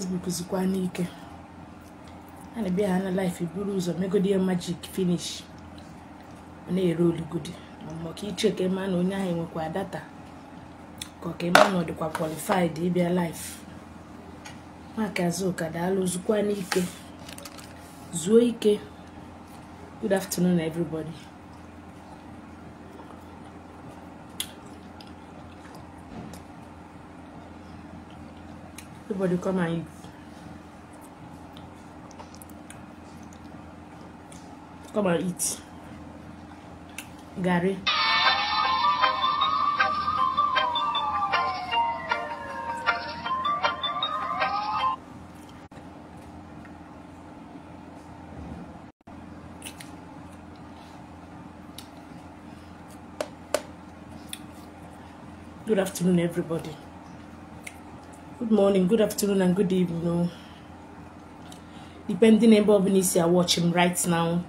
Facebook zukwa n'ike. A na-abịa ha na life buru ụzọ megodi ya magic finish. Ọ na-ere olugodi. Ma ka icheke ma na onye ahụ enwekwa data. Ka ọ ka ịma na ọ dịkwa qualified ịbịa life. Mark Azuka, daalụ, zukwa n'ike. Zuo ike. Good afternoon, everybody. Everybody come and eat. Come and eat. Gary. Good afternoon, everybody. Good morning, good afternoon, and good evening. Depending ebe ọbụla isi I watch him right now.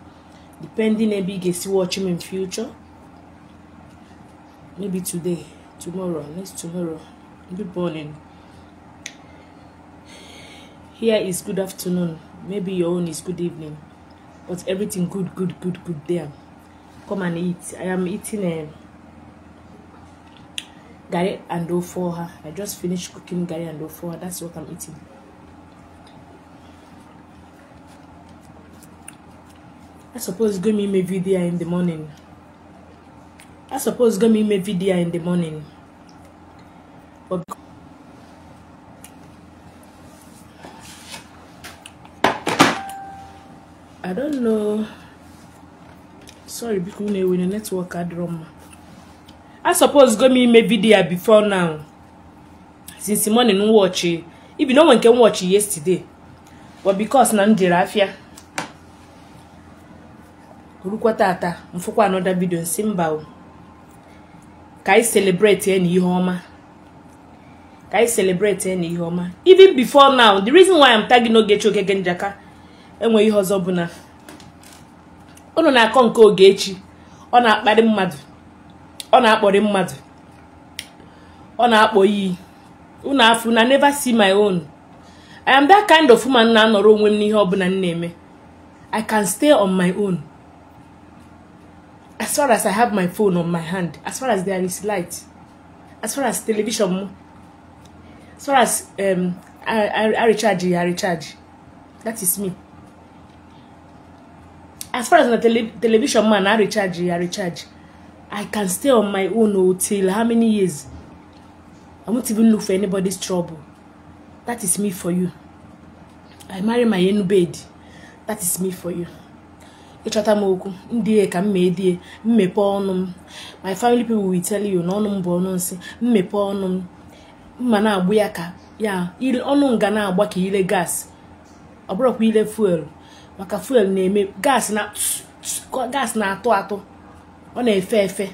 Depending ebe ị ga-esi watch him in future. Maybe today, tomorrow, next tomorrow. Good morning. Here is good afternoon. Maybe your own is good evening. But everything good, good, good, good there. Come and eat. I am eating a gari and ofoha. I just finished cooking gari and ofoha. That's what I'm eating. I suppose go me make video in the morning. I suppose go me make video in the morning. But I don't know. Sorry, because we the network had drama. I suppose go me make video before now. Since the morning no watch it. If no one can watch it yesterday. But because na njere afia. Urukwa tata, mfukwa another video nsimba o. Ka I celebrate any ihe ọma. Ka I celebrate any ihe ọma. Even before now, the reason why I'm tagging Ogechi Okeke Njaka enwe ihe ọzọ bụ na unu na-akọ nke Ogechi, ọ na-akparị mmadụ. Ọ na-akpọrị mmadụ. Ọ na-akpọ iyi. Unu afụ na never see my own. I am that kind of woman na-anọrọ onwe m n'ihe ọbụla m na-eme. I can stay on my own. As far as I have my phone on my hand, as far as there is light, as far as television, as far as I recharge. That is me. As far as the television man, I recharge. I can stay on my own till how many years? I won't even look for anybody's trouble. That is me for you. I marry my own bed. That is me for you. My family people will tell you no ya ọnụ nga na-agba ka ile gas. Ọ bụrụkwa ile fuel. Maka fuel na-eme gas na gas na-atụ atụ. Ọ na-efe efe.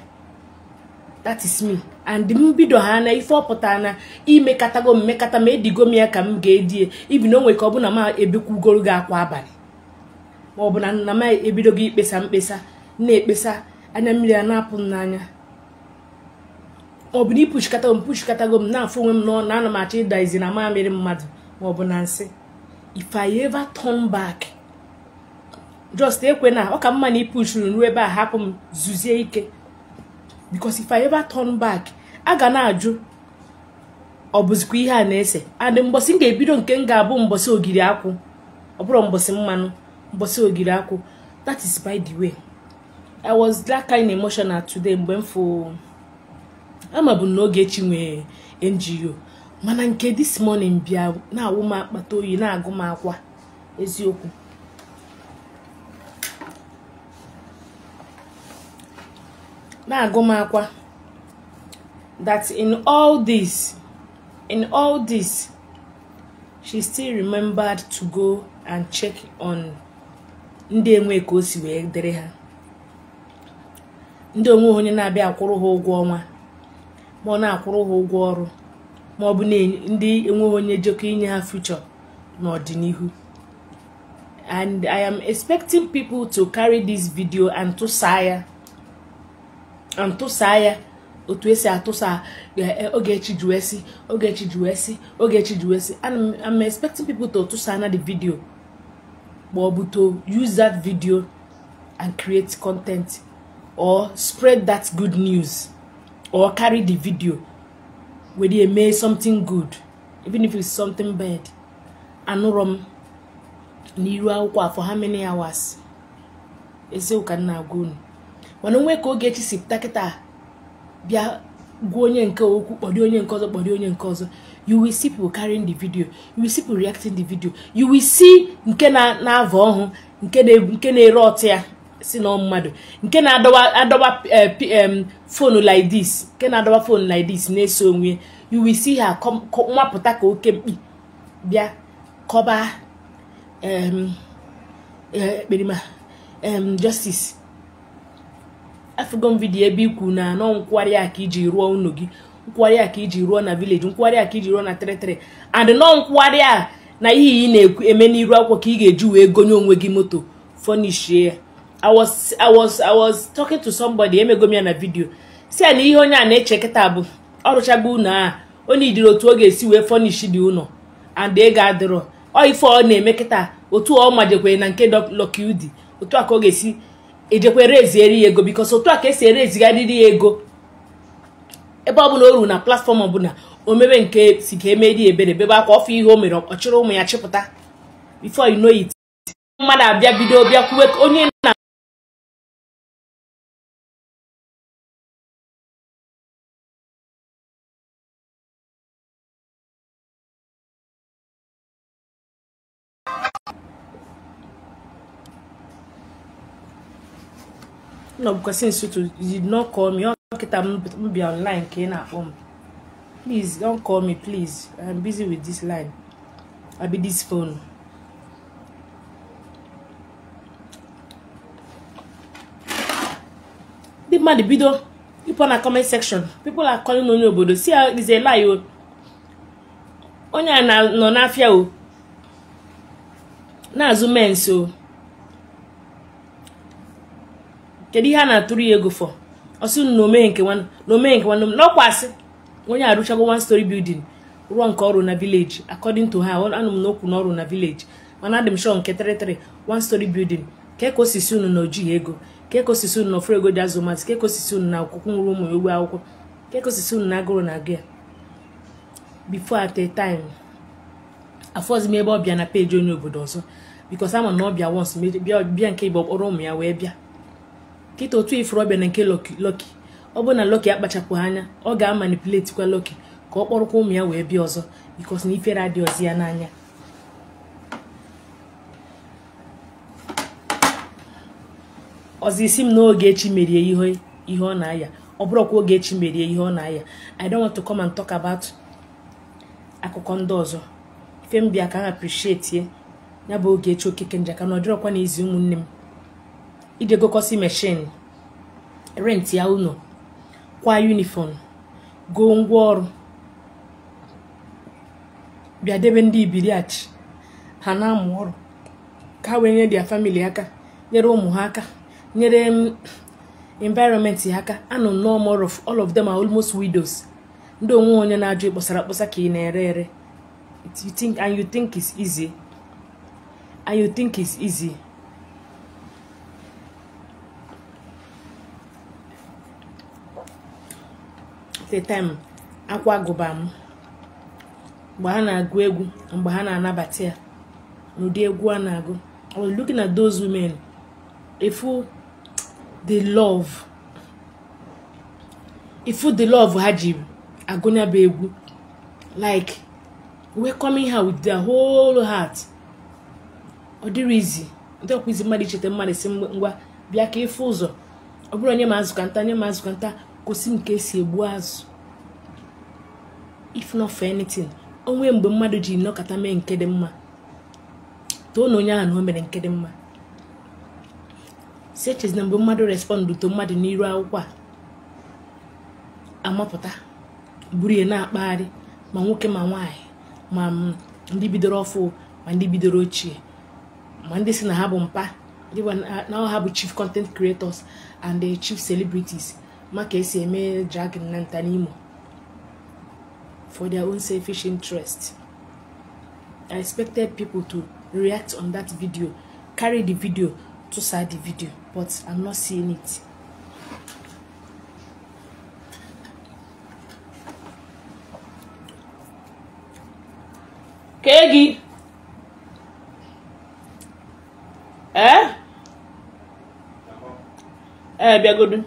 That is me. And mbido ha na ife ọpụta na imekatago mmekata ma edigo m ya ka m ga-edie ibi na onwe ka ọ bụ na ma ebekwugoro gị akwa abalị. Ma ọ bụ na nna m ebidogo ikpesa mkpesa na-ekpesa anya mmiri a na-apụ m n'anya. Ma ọ bụ na ipuchikatago m puchikatago m na-afụ onwe m na ana m achọ ịda izi na mamịrị mmadụ ma ọ bụ na nsị. If I ever turn back, just ekwe na ọ ka mma na ipuchuru ruo ebe a hapụ m zuzie ike. Because if I ever turn back, a ga na-ajụ ọ bụzikwa ihe a na-ese. And mbọsị m ga-ebido nke m ga-abụ mbọsị ogiri akwụ. Ọ bụrụ mbọsị mmanụ, mbọsị ogiri akwụ. That is by the way. I was that kind emotional today mgbe m fụ ama bụ na Ogechi nwee NGO. Mana nke this morning bịa na-awụ m akpata oyi na-agụ m akwa eziokwu. Na-agụ m akwa that in all this, she still remembered to go and check on ndị enwe ka o si wee dere ha. Ndị onwe onye na-abịa akwụrụ ha ụgwọ ọnwa ma ọ na-akwụrụ ha ụgwọ ọrụ ma ọ bụ ndị enweghị onye jekọ inye ha future n'ọdịnihu. And I am expecting people to carry this video and tụsaa ya Otu esi atụsa Ogechi ji wee sị, Ogechi ji wee sị, Ogechi ji wee sị. And I'm expecting people to tụsa na the video, ma ọ bụ to use that video and create content or spread that good news or carry the video where they make something good, even if it's something bad. Anụrọ m n'iru akwụkwọ for how many hours? Eziokwu ka m na-agwa unu. Mana onwe ka Ogechi si pụta kịta bịa gwa onye nke okwu, kpọrọ onye nke ọzọ, kpọrọ onye nke ọzọ. You will see people carrying the video, you will see people reacting the video, you will see nke na-ava ọhụ, nke na-ere ọtụ ya si na mmadụ, nke na-adọwa adọwa phone like this, nke na-adọwa phone like this na-eso onwe. You will see her nwapụta ka oke mkpi bịa kọba ekperima justice. Afụgo m video ebe ikwu na anọ nkwari a ka iji rụọ ụlọ gị, nkwari a ka iji rụọ na village, nkwari a ka iji rụọ na 33, and nọ nkwari a na ihe ị na-eme n'iru akwụkwọ ka ị ga-eji wee gonye onwe gị moto furnishie ya. I was talking to somebody, emego m ya na video, si ya na ihe onye a na-eche kịta bụ ọ rụchago ụlọ a, onye idiri otu ọ ga-esi wee furnish dị ụlọ and ego adịrọ. Ọ ife ọ na-eme kịta, otu ọ majekwere na nke Lucky Udi, otu a ka ọ ga-esi ejekwe rezieri ya ego, because otu a ka esi erezigharịrị ya ego ebe ọ bụla o ruru na platform ọbụla o mebe nke si ka emeri ebere bebe akwa ọfụ ihe o mere, ọ chịrị ụmụ ya chịpụta. Before you know it, mmadụ abịa bido bịa kwuwe onye na no, because since you did not call me, okay, I'm be online, can I please don't call me, please. I'm busy with this line. I be this phone. The man the video, people in the comment section, people are calling on you, but see how it's a lie. Onye na no na afia o. Na azụ men so. Kedu ihe a na-atụrụ ya ego for? Ọsị na omee nke nwanne, na omee nke nwanne m n'ọkwasị. Onye arụchago one story building rụọ nke ọrụ na village, according to her, anụ m n'okwu na ọrụ na village, mana adị m sure nke 33 one story building. Ka ka osisi unu na ojighị ego, ka ka osisi unu na ofere ego ji azụ masị, ka ka osisi unu na akwụkwọ nwụrụ ụmụ ya ogbe akwụkwọ, ka ka osisi unu na agụrụ na agụ ya. Before at a time, afọzi m ebe ọ bịa na peji onye obodo ọzọ, because ama na ọ bịa once bịa nke Igbo kpọrọ ụmụ ya wee bịa. Kịta otu ifuru ọbịa na nke Lucky, ọ bụ na Lucky akpachapụ anya, ọ ga-amanipulate kwa Lucky ka ọ kpọrọkwa ụmụ ya wee bịa ọzọ, because na ifere adị ọzọ ya n'anya. Ọzọ isi m na Ogechi merie ihe ọ na-aya, ọ bụrụkwa Ogechi merie ihe ọ na-aya. I don't want to come and talk about akụkọ ndị ọzọ. Ife m bịa ka m appreciate ye ya bụ Ogechi Okeke Njaka na ọ dịrọkwa n'izu ụmụnne m ije gokosi machine, rent ya ụlọ, kwa uniform, go ngwaọrụ, bịa debe ndị ibiriachi ha na-amụ ọrụ ka wee nye their family aka, nyere ụmụ ha aka, nyere environment ha aka. Anọ no more of all of them are almost widows. Ndị onwe onye na-ajụ ịkpọsara akpọsa ka ị na-ere ere. You think and you think it's easy, and you think it's easy. The time akwa gụba m mgbe ha na-agụ egwu, mgbe ha na-anabata ya n'ụdị egwu a na-agụ, I was looking at those women, ifu the love, ifu the love ha ji agụnya bụ egwu, like welcoming her with their whole heart. Ọ dịrị izi, ndị ọkwa izi mmadụ icheta mmadụ si ngwa bịa ka ifu ụzọ, ọ bụrụ onye ma azụ ka nta, onye ma azụ ka nta, gosi m ka esi egbu azụ. If not for anything, onwe mgbe mmadụ ji nọkọta mee nke dị mma, too na onye ahụ na o mere nke dị mma. Si echezi na mgbe mmadụ respond to mmadụ n'iru akwụkwọ a amapụta buru ya na-akpagharị, ma nwoke ma nwaanyị, ma ndị bidoro ọfụ, ma ndị bidoro ochie, ma ndị si na ha bụ mpa, ndị na ha bụ chief content creators and the chief celebrities. Maka esi eme dragging na nta n'Imo for their own selfish interest. I expected people to react on that video, carry the video, to start the video, but I'm not seeing it. Kegi, eh? Eh, be good.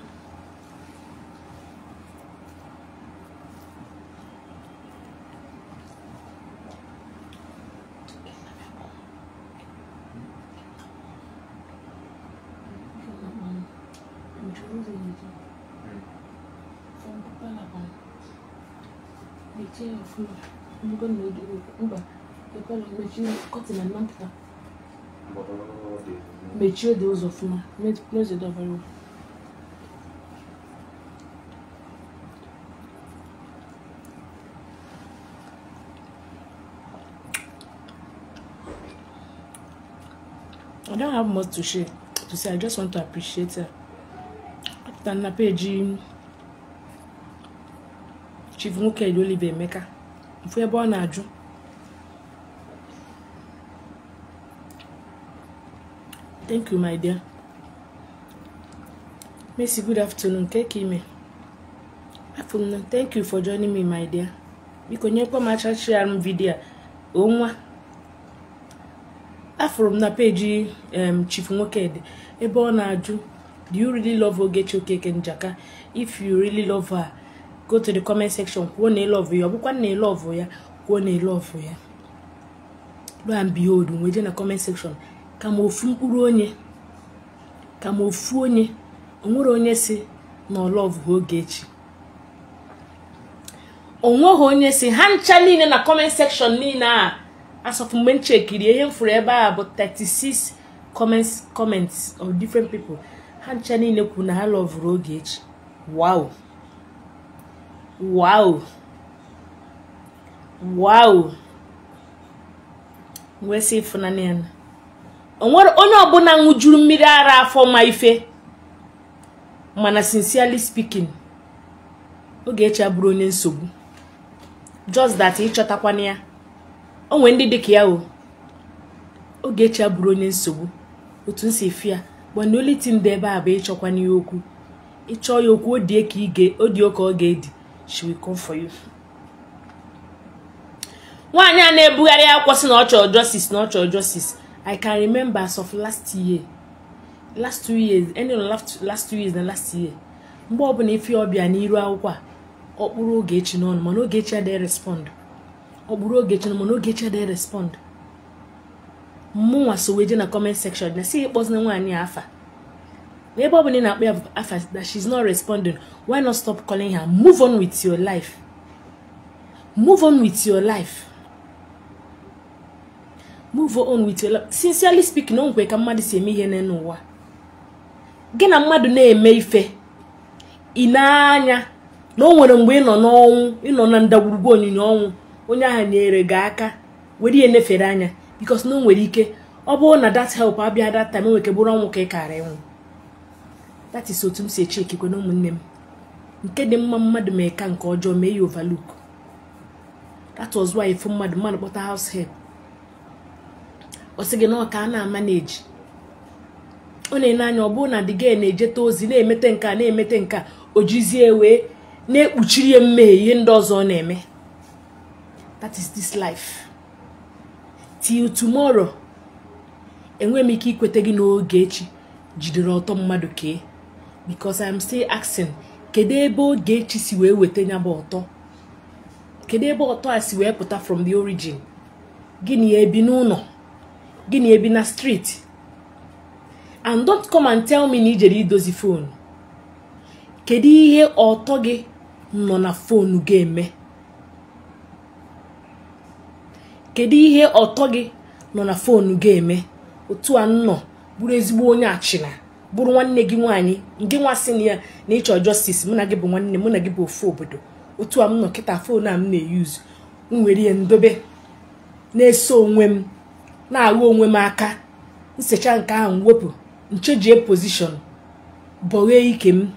Mechie the ụzọ ọfụma. Close the door very well. I don't have much to share to say. I just want to appreciate her. After na page Chief Nwokedi Oliver Emeka, mfu ebe ọ na-ajụ. Thank you, my dear. Mercy, good afternoon. Keke. Afternoon. Thank you for joining me, my dear. Biko nyekwa m acha share m video. Onwa. Afụrụ m na page Chief Nwokedi ebe ọ na-ajụ, do you really love Ogechi Okeke Njaka? If you really love her, go to the comment section. Kwuo na ị love ya. Ọ bụkwa na ị love ya, kwuo na ị love ya. Lo and behold, nwe je na comment section. Kama ofu mkpụrụ onye, kama ofu onye, onwere onye si na ọ love Ogechi. Onweghị onye si ha ncha niile na comment section niile a asọfụ mgbe nchekiri ihe m fụrụ ebe a bụ 36 comments of different people. Ha ncha niile kwuru na ha loverụ Ogechi. Wow. Wow. Wow. Wee sị ịfụnanya ya. Onwere onye ọbụla ṅụjuru mmiri ara afọ ma ife, mana sincerely speaking, Ogechi abụrụ onye nsogbu. Just that ịchọtakwana ya. O nwere ndị dịka ya o. Ogechi abụrụ onye nsogbu. Otu nsi efi ya, but the only thing dị ebe a bụ ịchọkwana ya okwu. Ịchọ ya okwu, o die ka ige, o die ka ọ ga-edi. She will come for you. Nwaanyị a na-ebugharị akwụkwọ sị na ọ chọrọ justice, na ọ chọrọ justice. I can remember as of last year, last 2 years, ending of last 2 years and last year. Mgbe ọbụla ife ọbịa n'iru akwụkwọ a, ọ kpụrụ Ogechi n'ọnụ, mana Ogechi adịghị respond. Ọ kpụrụ Ogechi n'ọnụ, mana Ogechi adịghị respond. Mụnwa so wee je na comment section na sị ịkpọzina nwaanyị a afa. N'ebe ọbụla ị na-akpọ ya afa that she's not responding, why not stop calling her? Move on with your life. Move on with your life. Move on with your life. Sincerely speaking, o nkwe ka mmadụ si eme ihe n'ụwa. Gị na mmadụ na-eme ife, ị na-anya na o nwere mgbe ị nọ n'ọnwụ, ị nọ na ndagwurugwu onyinyo ọnwụ, onye ahụ nyere gị aka, were ihe nefere anya, because na o nwere ike ọ bụrụ na that help abịa that time, enwere ike bụrụ ọnwụ ka ị kara ịnwụ. That is otu m si eche ekikwe na ụmụnne m. Nke dị mma mmadụ mee ka nke ọjọọ mee ya overlook. That was why ifu mmadụ kpọta house help. Ọ sị gị na ọ ka a na-amaneji. Ọ na-ene anya ọ bụrụ na the girl na-ejeta ozi na-emete nke a na-emete nke a, o jizie wee na-ekpuchiri ya mmehie ihe ndị ọzọ ọ na-eme. That is this life. Till tomorrow, enwe m ike ikwete gị n'Ogechi jidere ọtọ mmadụ kee, because I'm still asking, kedu ebe Ogechi si wee weta ya bụ ọtọ? Kedu ebe ọtọ a si wee pụta from the origin? Gịnị ebi n'ụlọ? Gịnị ebi na street? And don't come and tell me na ijere idozi phone. Kedu ihe ọtọ gị nọ na phone ga-eme? Kedu ihe ọtọ gị nọ na phone ga-eme? Otu a nnọ bụrụ ezigbo onye achịna, bụrụ nwanne gị nwaanyị, nke nwa sị na ya na ịchọ justice, mụ na gị bụ nwanne, mụ na gị bụ ofu obodo. Otu a m nọ kịta phone a m na-eyuzu, m were ihe ndobe na-eso onwe m, na-aghọ onwe m aka, nsecha nke ahụ mwepụ, nchejie position, bọghee ike m,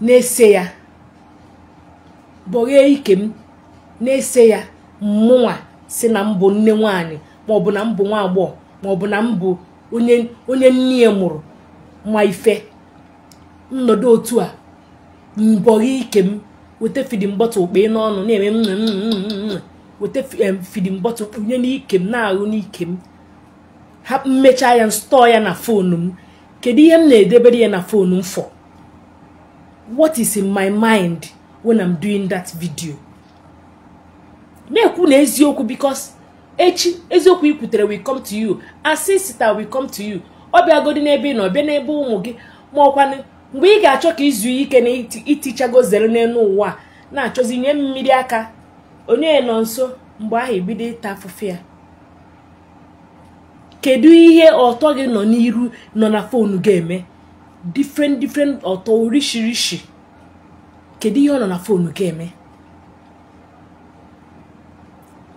na-ese ya, bọghee ike m na-ese ya. Mụnwa si na mbụ nne nwaanyị, maọbụ na mbụ nwa agbọghọ, maọbụ na mbụ onye nne ya mụrụ nwa ife nnọdụ otu a, mbọghee ike m, weta feeding bottle kpee n'ọnụ na-eme m, weta feeding bottle kpunye n'ike m, na-aghụ n'ike m. Ha mmechaa ya, store ya na phone m. Kedu ihe m na-edebere ya na phone m for? What is in my mind when I'm doing that video? Na-ekwu na eziokwu, because echi eziokwu i kwutere will come to you, asị sita will come to you. Ọ bịagodi n'ebe ị nọ, bịa n'ebe ụmụ gị, ma ọkwanụ mgbe ị ga-achọ ka izu ike na itichago zere n'elu ụwa, na-achọzi nye mmiri aka onye nọ nso, mgbe ahụ ebido ịta afụfụ ya. Kedu ihe ọtọ gị nọ n'iru nọ na phone ga-eme? Different different ọtọ rishirishi. Kedu ihe ọ nọ na phone ga-eme?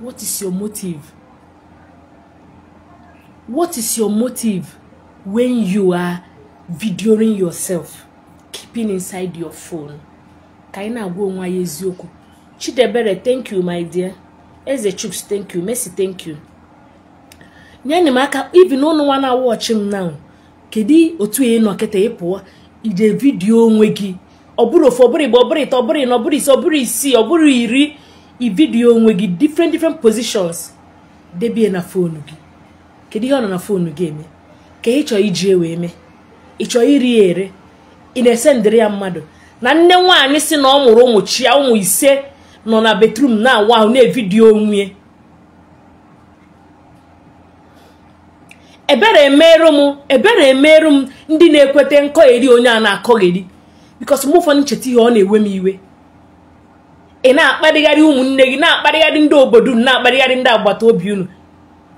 What is your motive? What is your motive when you are videoing yourself, keeping inside your phone? Ka anyị na-agwa onwe anyị eziokwu. Chidebere, thank you, my dear. Eze Chuks, thank you. Mercy, thank you. Nyere m aka. Even ụnụ nwa na-watch m now, kedu otu ị nọ kịta ị pụọ ije video onwe gị? Ọ bụrụ ofu, ọ bụrụ igbo, ọ bụrụ ịtọ, ọ bụrụ ịnọ, ọ bụrụ ise, ọ bụrụ isii, ọ bụrụ 10, i video onwe gị different different positions, debie na phone gị. Kedu ihe ọ nọ na phone gị eme? Ka ị chọọ iji wee mee? Ị chọọ iri ya ere? Ị na-esendịrị ya mmadụ? Na nne nwaanyị si na ọ mụrụ ụmụ chia ụmụ 5 nọ na bedroom na-awa ahụ na-evideo onwe. Ebere emerụ m, ebere emerụ m ndị na-ekwete nkọgheri onye a na-akọgheri, because mgbe ụfọdụ ncheta ihe ọ na-ewe m iwe. Ị na-akparịgharị ụmụnne gị, na-akparịgharị ndị obodo unu, na-akparịgharị ndị agbata obi unu.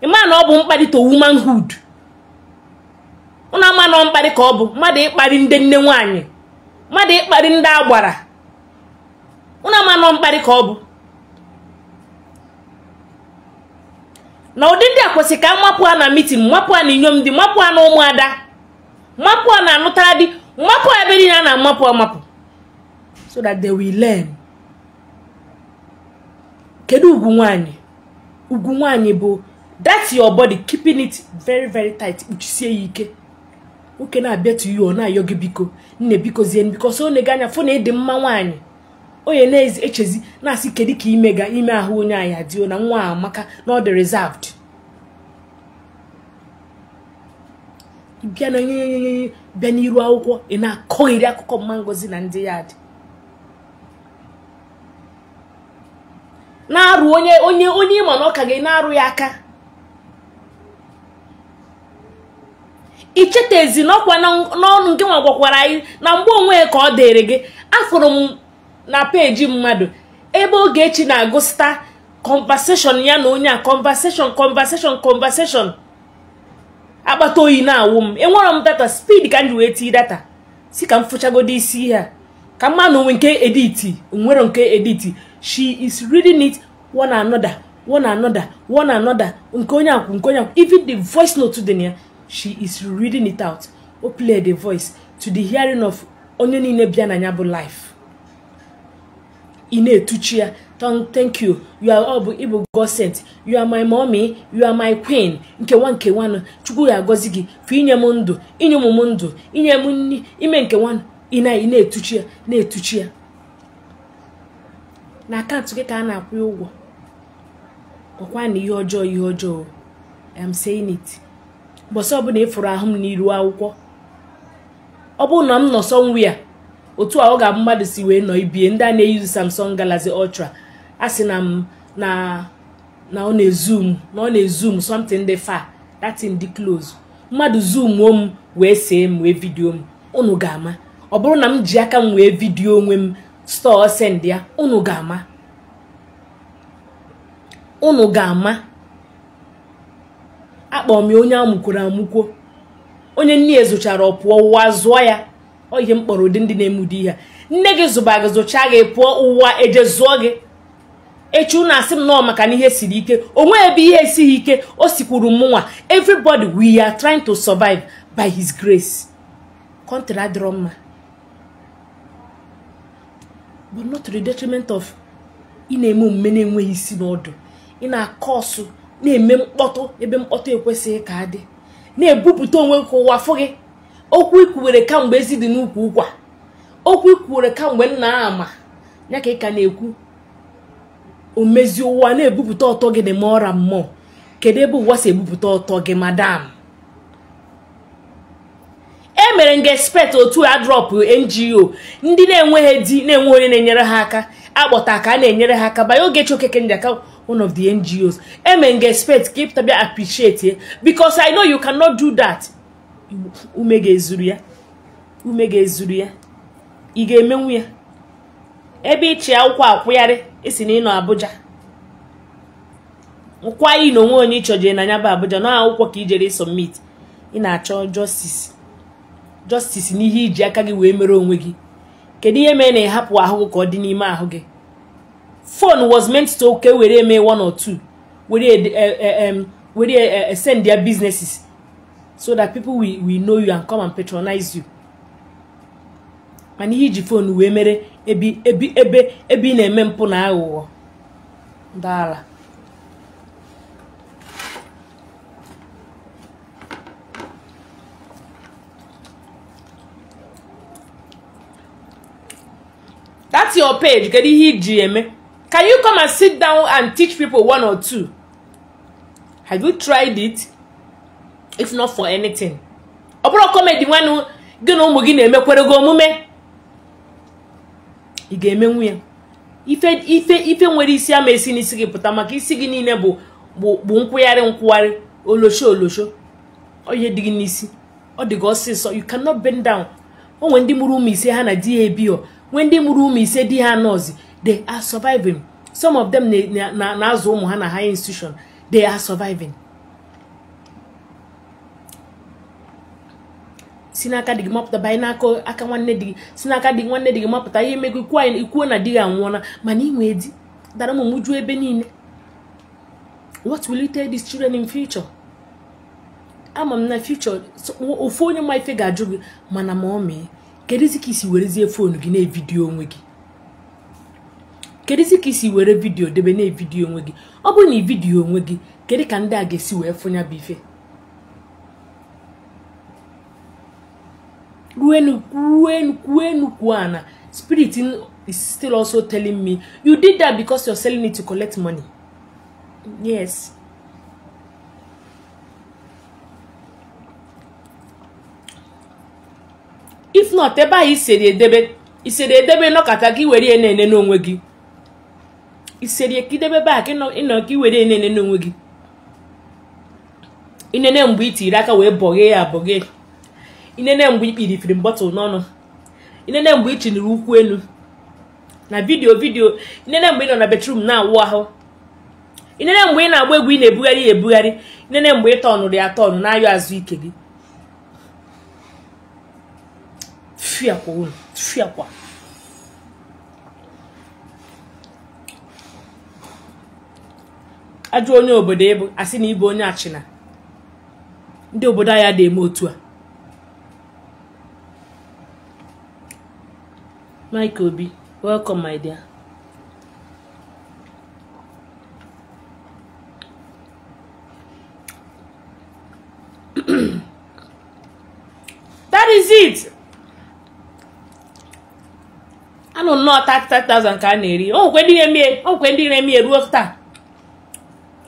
Ị ma na ọ bụ mkparị to womanhood? Unu ama na mkparị ka ọ bụ mmadụ ịkparị ndị nne nwaanyị, mmadụ ịkparị ndị agbara? Unu ama na mkparị ka ọ bụ? Na ụdị ndị a kwesịrị ka mapụ ha na meeting, mapụ ha na inyom di, mapụ ha na ụmụada, mapụ ha na anụtara di, mapụ ha ebe niile a na-amapụ amapụ, so that they will learn. Kedu ugwu nwaanyị? Ugwu nwaanyị bụ that's your body, keeping it very very tight, kpuchisie ya ike. Nwoke na-abịa to you, ọ na-ayọ gị biko, nne biko zie, because ọ na-ege anya fụ na ịdị mma nwaanyị. Onye na-echezi na-asị kedu ka ime ga ime ahụ onye a ya dị na nwa amaka na ọ dị reserved. Bịa na nye bịa n'iru akwụkwọ, ị na-akọgheri akụkọ mma Ngozi na ndị ya dị na-arụ onye onye onye ịma na ọ ka gị na-arụ ya aka. Ichetezi n'ọkwa n'ọnụ nke nwa gwakwara anyị na mgbe onwe ka ọ dịrị gị. Afụrụ m na peji mmadụ ebe Ogechi na-agụsịta conversation ya na onye a, conversation conversation conversation, akpata oyi na-awụ m. Enwere m data speed ka m ji wee tii data si ka m fụchagodi isi ihe a ka mma na onwe nke editi nwere nke editi. She is reading it one another, one another, one another, nke onye akwụ, nke onye akwụ, even the voice note dị na ya, she is reading it out. O play the voice to the hearing of onye niile bịa na ya bụ life. Ị na-etuchi ya, thank you, you are all Igbo God sent, you are my mommy, you are my queen, nkewa nkewanụ, Chukwu ya agọzi gị fụ inye m ndụ, inye ụmụ m ndụ, inye m nri, ime nkewanụ. Ị na-etuchi ya, na-etuchi ya. Na akaụntụ gị ka a na-akwụ ụgwọ. Ọkwa na ihe ọjọọ, ihe ọjọọ. I am saying it. Mbọsị ọbụla ịfụrụ ahụ m n'iru akwụkwọ, ọ bụrụ na m nọ somewhere, otu a ọ ga-abụ mmadụ si wee nọ ibie ndị a na-eyuzu Samsung Galaxy Ultra, a sị na m na ọ na-ezoom, na ọ na-ezoom something dị far, that thing dị close. Mmadụ zoomuo m wee see m wee vidio m, unu ga-ama. Ọ bụrụ na m ji aka m wee vidio onwe m store send ya, unu ga-ama. Unu ga-ama. Akpọrọ m ya onye amụkworo amụkwo, onye nne ya zụchara ọ pụọ ụwa zụọ ya. Ọ ihe m kpọrọ ụdị ndị na-eme ụdị ihe. Nne gị zụba gị zụchaa gị pụọ ụwa eje zụọ gị. Echi unu asị m nọọ maka na ihe siri ike. Onwe ebe ihe esighị ike, o sikwuru mụnwa. Everybody, we are trying to survive by his grace. Country adịrọ mma. But not to the detriment of ị na-eme omume na-enweghị isi n'ọdụ. Ị na-akọ ọsụ, na-eme mkpọtụ ebe mkpọtụ ekwesịghị ka adị. Na-ebupụta onwe ka ụwa fụ gị. Okwu ikwuwere kamgbe ezi dị n'ukwu ụkwa. Okwu ikwuwere kamgbe nna ama. Ya ka ị ka na-ekwu. Omezi ụwa na-ebupụta ọtọ gị dị ma ọra mmụọ. Kedu ebe ụwa si ebupụta ọtọ gị, madam? E mere nga expect otu a drop NGO ndị na-enweghị di na-enwe onye na-enyere ha aka akpọta ka a na-enyere ha aka by Ogechi Okeke Njaka, one of the NGOs. E mere nga expect ka ịpụta bịa appreciate because I know you cannot do that. Ume ga-ezuru ya. Ume ga-ezuru ya. Ị ga-emenwu ya. Ebe ịchị akwụkwọ akwụgharị isi na ịnọ Abuja. Nkwa ị na onwe onye ịchọjere na ya bụ Abuja na akwụkwọ ka ijere submit. Ị na-achọ justice. Justice n'ihe iji aka gị wee mere onwe gị. Kedu ihe mere na ị hapụ ahụ gị ka ọ dị n'ime ahụ gị? Phone was meant to okay were eme one or two. Were send their businesses so that people will know you and come and patronize you. Mana ihe iji phone wee mere ebe ebe ebe ebe ị na-eme mpụ na aghụghọ. Ndala. That's your page. Kedu ihe iji eme? Can you come and sit down and teach people one or two? Have you tried it? If not for anything. Ọ bụrụ comedy nwanụ gị na ụmụ gị na-emekwere gị omume. Ị ga-emenwu ya. Ife ife ife nwere isi ama esi n'isi gị pụta maka isi gị niile bụ bụ nkwụgharị nkwụgharị olosho olosho. Ọ ihe dị gị n'isi. Ọ dị gị ọsịsọ. You cannot bend down. O nwere ndị mụrụ ụmụ ise ha na di ha ebio. Nwee ndị mụrụ ụmụ ise di ha nọọsụ. They are surviving. Some of them na-azụ ụmụ ha na higher institution. They are surviving. Si n'aka di gị mapụta banye n'aka aka nwanne di gị. Si n'aka di nwanne di gị mapụta ihe emego ikwuo na di gị anwụọla mana ị nwee di dara ụmụ juo ebe niile. What will you tell these children in future? Ama m na future ofu onye ma ife ga-ajụ gị mana ma ọ mee. Kedụzi ka isi werezie foonu gị na-evidiyo onwe gị? Kedụzi ka isi were vidiyo debe na-evidiyo onwe gị? Ọ bụrụ na i vidiyo onwe gị, kedu ka ndị a ga-esi wee fụnya bụ ife? Ruenu kwuenu kwuana. Spirit is still also telling me you did that because you're selling it to collect money. Yes. If not, ebe ahụ iseri edebe iseri edebe nọkata ka i were na-ene n'onwe gị. Iseri ka idebe ebe a ka ịnọ ka i were na-ene n'onwe gị. Inene mgbe i tiri aka wee bọghee ya abọghee. Inene mgbe i kpiri bọtụl n'ọnụ. Inene mgbe i chiniri ụkwụ elu. Na vidiyo vidiyo. Inene mgbe ị nọ na bedroom na-awụ ahụ. Inene mgbe ị na-agba egwu ị na-ebugharị ya ebugharị. Inene mgbe ị tọnụrụ ya atọnụ na-ayọ azụ ike gị. Fiakwa unu, fiakwa. Ajụ onye obodo ịbụ asị na ịbụ onye achịna. Ndị obodo anyị adịghị eme otu a. Mike Obi, welcome my dear. That is it. Anụ nnọọ 35,000 ka a na-eri. O nwekwe ndị na-emie, o nwekwe ndị na-emie ruo taa.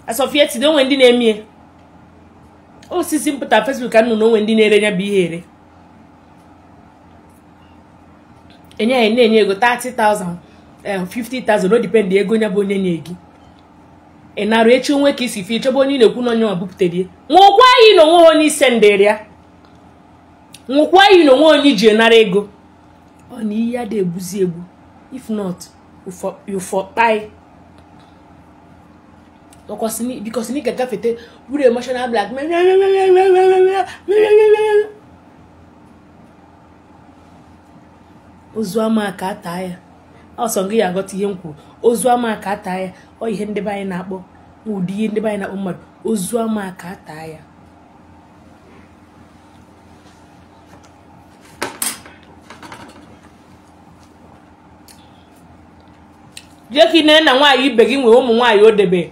As of yesterday, o nwere ndị na-emie. Osisi mpụta Facebook ka nnụnụ onwe ndị na-ere ya bụ ihe ere. Enye ya na-enye ego 30,000, 50,000, o depend ego nya bụ onye nye gị. Ị nara echi onwe ka isi fi chọba onye na-ekwu na onye ọ bupụtere. Nwụkwa anyị na onwe onye isendere ya. Nwụkwa anyị na onwe onye iji nara ego. Ọ na ihe ada egbuzi egbu. If not, you for kpai. Because ni gafete wuru emotional black. Ozu ama ka ata ya. Ọsọ gị ya aghọta ihe m kwuru. Ozu ama ka ata ya. Ọ ihe ndị be anyị na-akpọ ụdị ihe ndị be anyị na-akpọ mmadụ. Ozu ama ka ata ya. Jee ka ị nene na nwaanyị ibe gị nwee ụmụ nwaanyị o debe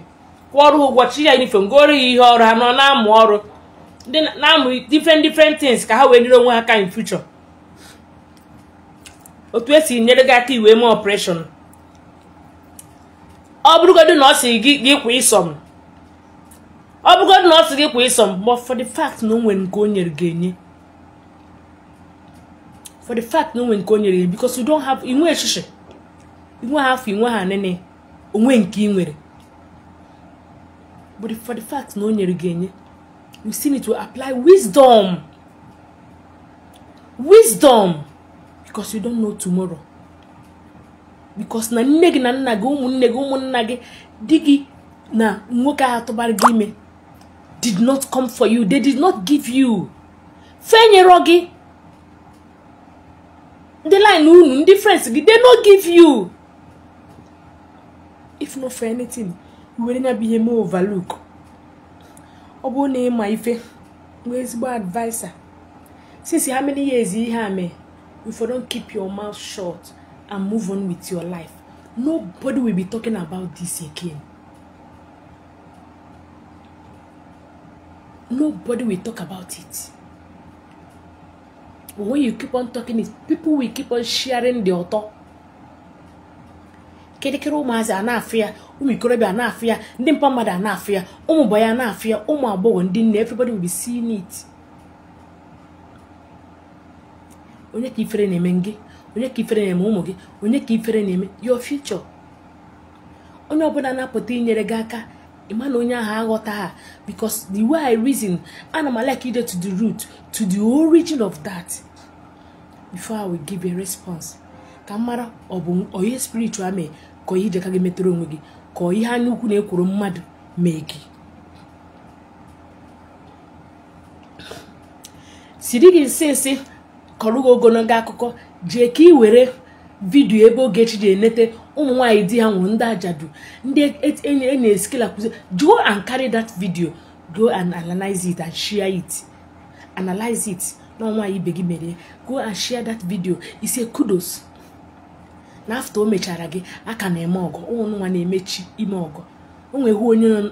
kwụọ ọrụ ụgwọ chi ya uniform goro ya ihe ọrụ ha nọ na-amụ ọrụ ndị na-amụ different things ka ha wee nyere onwe ha aka in future. Otu esi nyere gị aka iwee mee operation, ọ bụrụgodị na ọ sị gị kwa ịsọm, ọ bụrụgodị na ọ sị gị kwa ịsọm, but for the fact na o nwere nke o nyere gị enye, for the fact na o nwere nke o nyere gị, because you don't have inwe echiche, inwe ha afọ, inwe ha nene onwe nke ị nwere, but for the fact na o nyere gị enye, you still need to apply wisdom. Wisdom, because you don't know tomorrow. Because na nne gị na nna gị, ụmụnne gị, ụmụnna gị, di gị na nwoke ahụ tụbara gị ime did not come for you. They did not give you. Fenyere gị ndị line unu, ndị friends gị, they no give you. If not for anything, were na bụ ihe mee overlook. Ọ bụrụ na ịma ife, nwee ezigbo adviser. Since how many years ihe a mee, if you don't keep your mouth shut and move on with your life, nobody will be talking about this again. Nobody will talk about it. But when you keep on talking it, people will keep on sharing the author. Kedikere ụmụazị a na-afụ ya, ụmụ ikorobịa a na-afụ ya, ndị mpa mmadụ a na-afụ ya, ụmụ bọyị a na-afụ ya, ụmụ agbọghọ, ndị nne, everybody will be seeing it. Onye ka ifere na-eme gị? Onye ka ifere na-eme ụmụ gị? Onye ka ifere na-eme your future? Onye ọbụla na-apụta inyere gị aka, ịma na onye ahụ aghọta ha, because the way I reason, ana m like ije to the root, to the origin of that before I will give a response. Ka m mara ọ bụ onye spiritual mee ka ihe ije ka gị metere onwe gị, ka ihe anya ukwu na-ekwuru mmadụ mee gị. Siri gị nsị nsị kọrọ gị ogologo akụkọ, jee ka ị were vidiyo ebe Ogechi ji enete ụmụ nwaanyị di ha nwụrụ, ndị ajadu, ndị enyi eskila kwụzi. Go and carry that video, go and analyze it and share it. Analyze it na nwaanyị ibe gị mere. Go and share that video. It's a kudos. Na after o mechara gị, aka na-eme ọgọ, ụmụ nwa na-emechi ime ọgọ. O nwere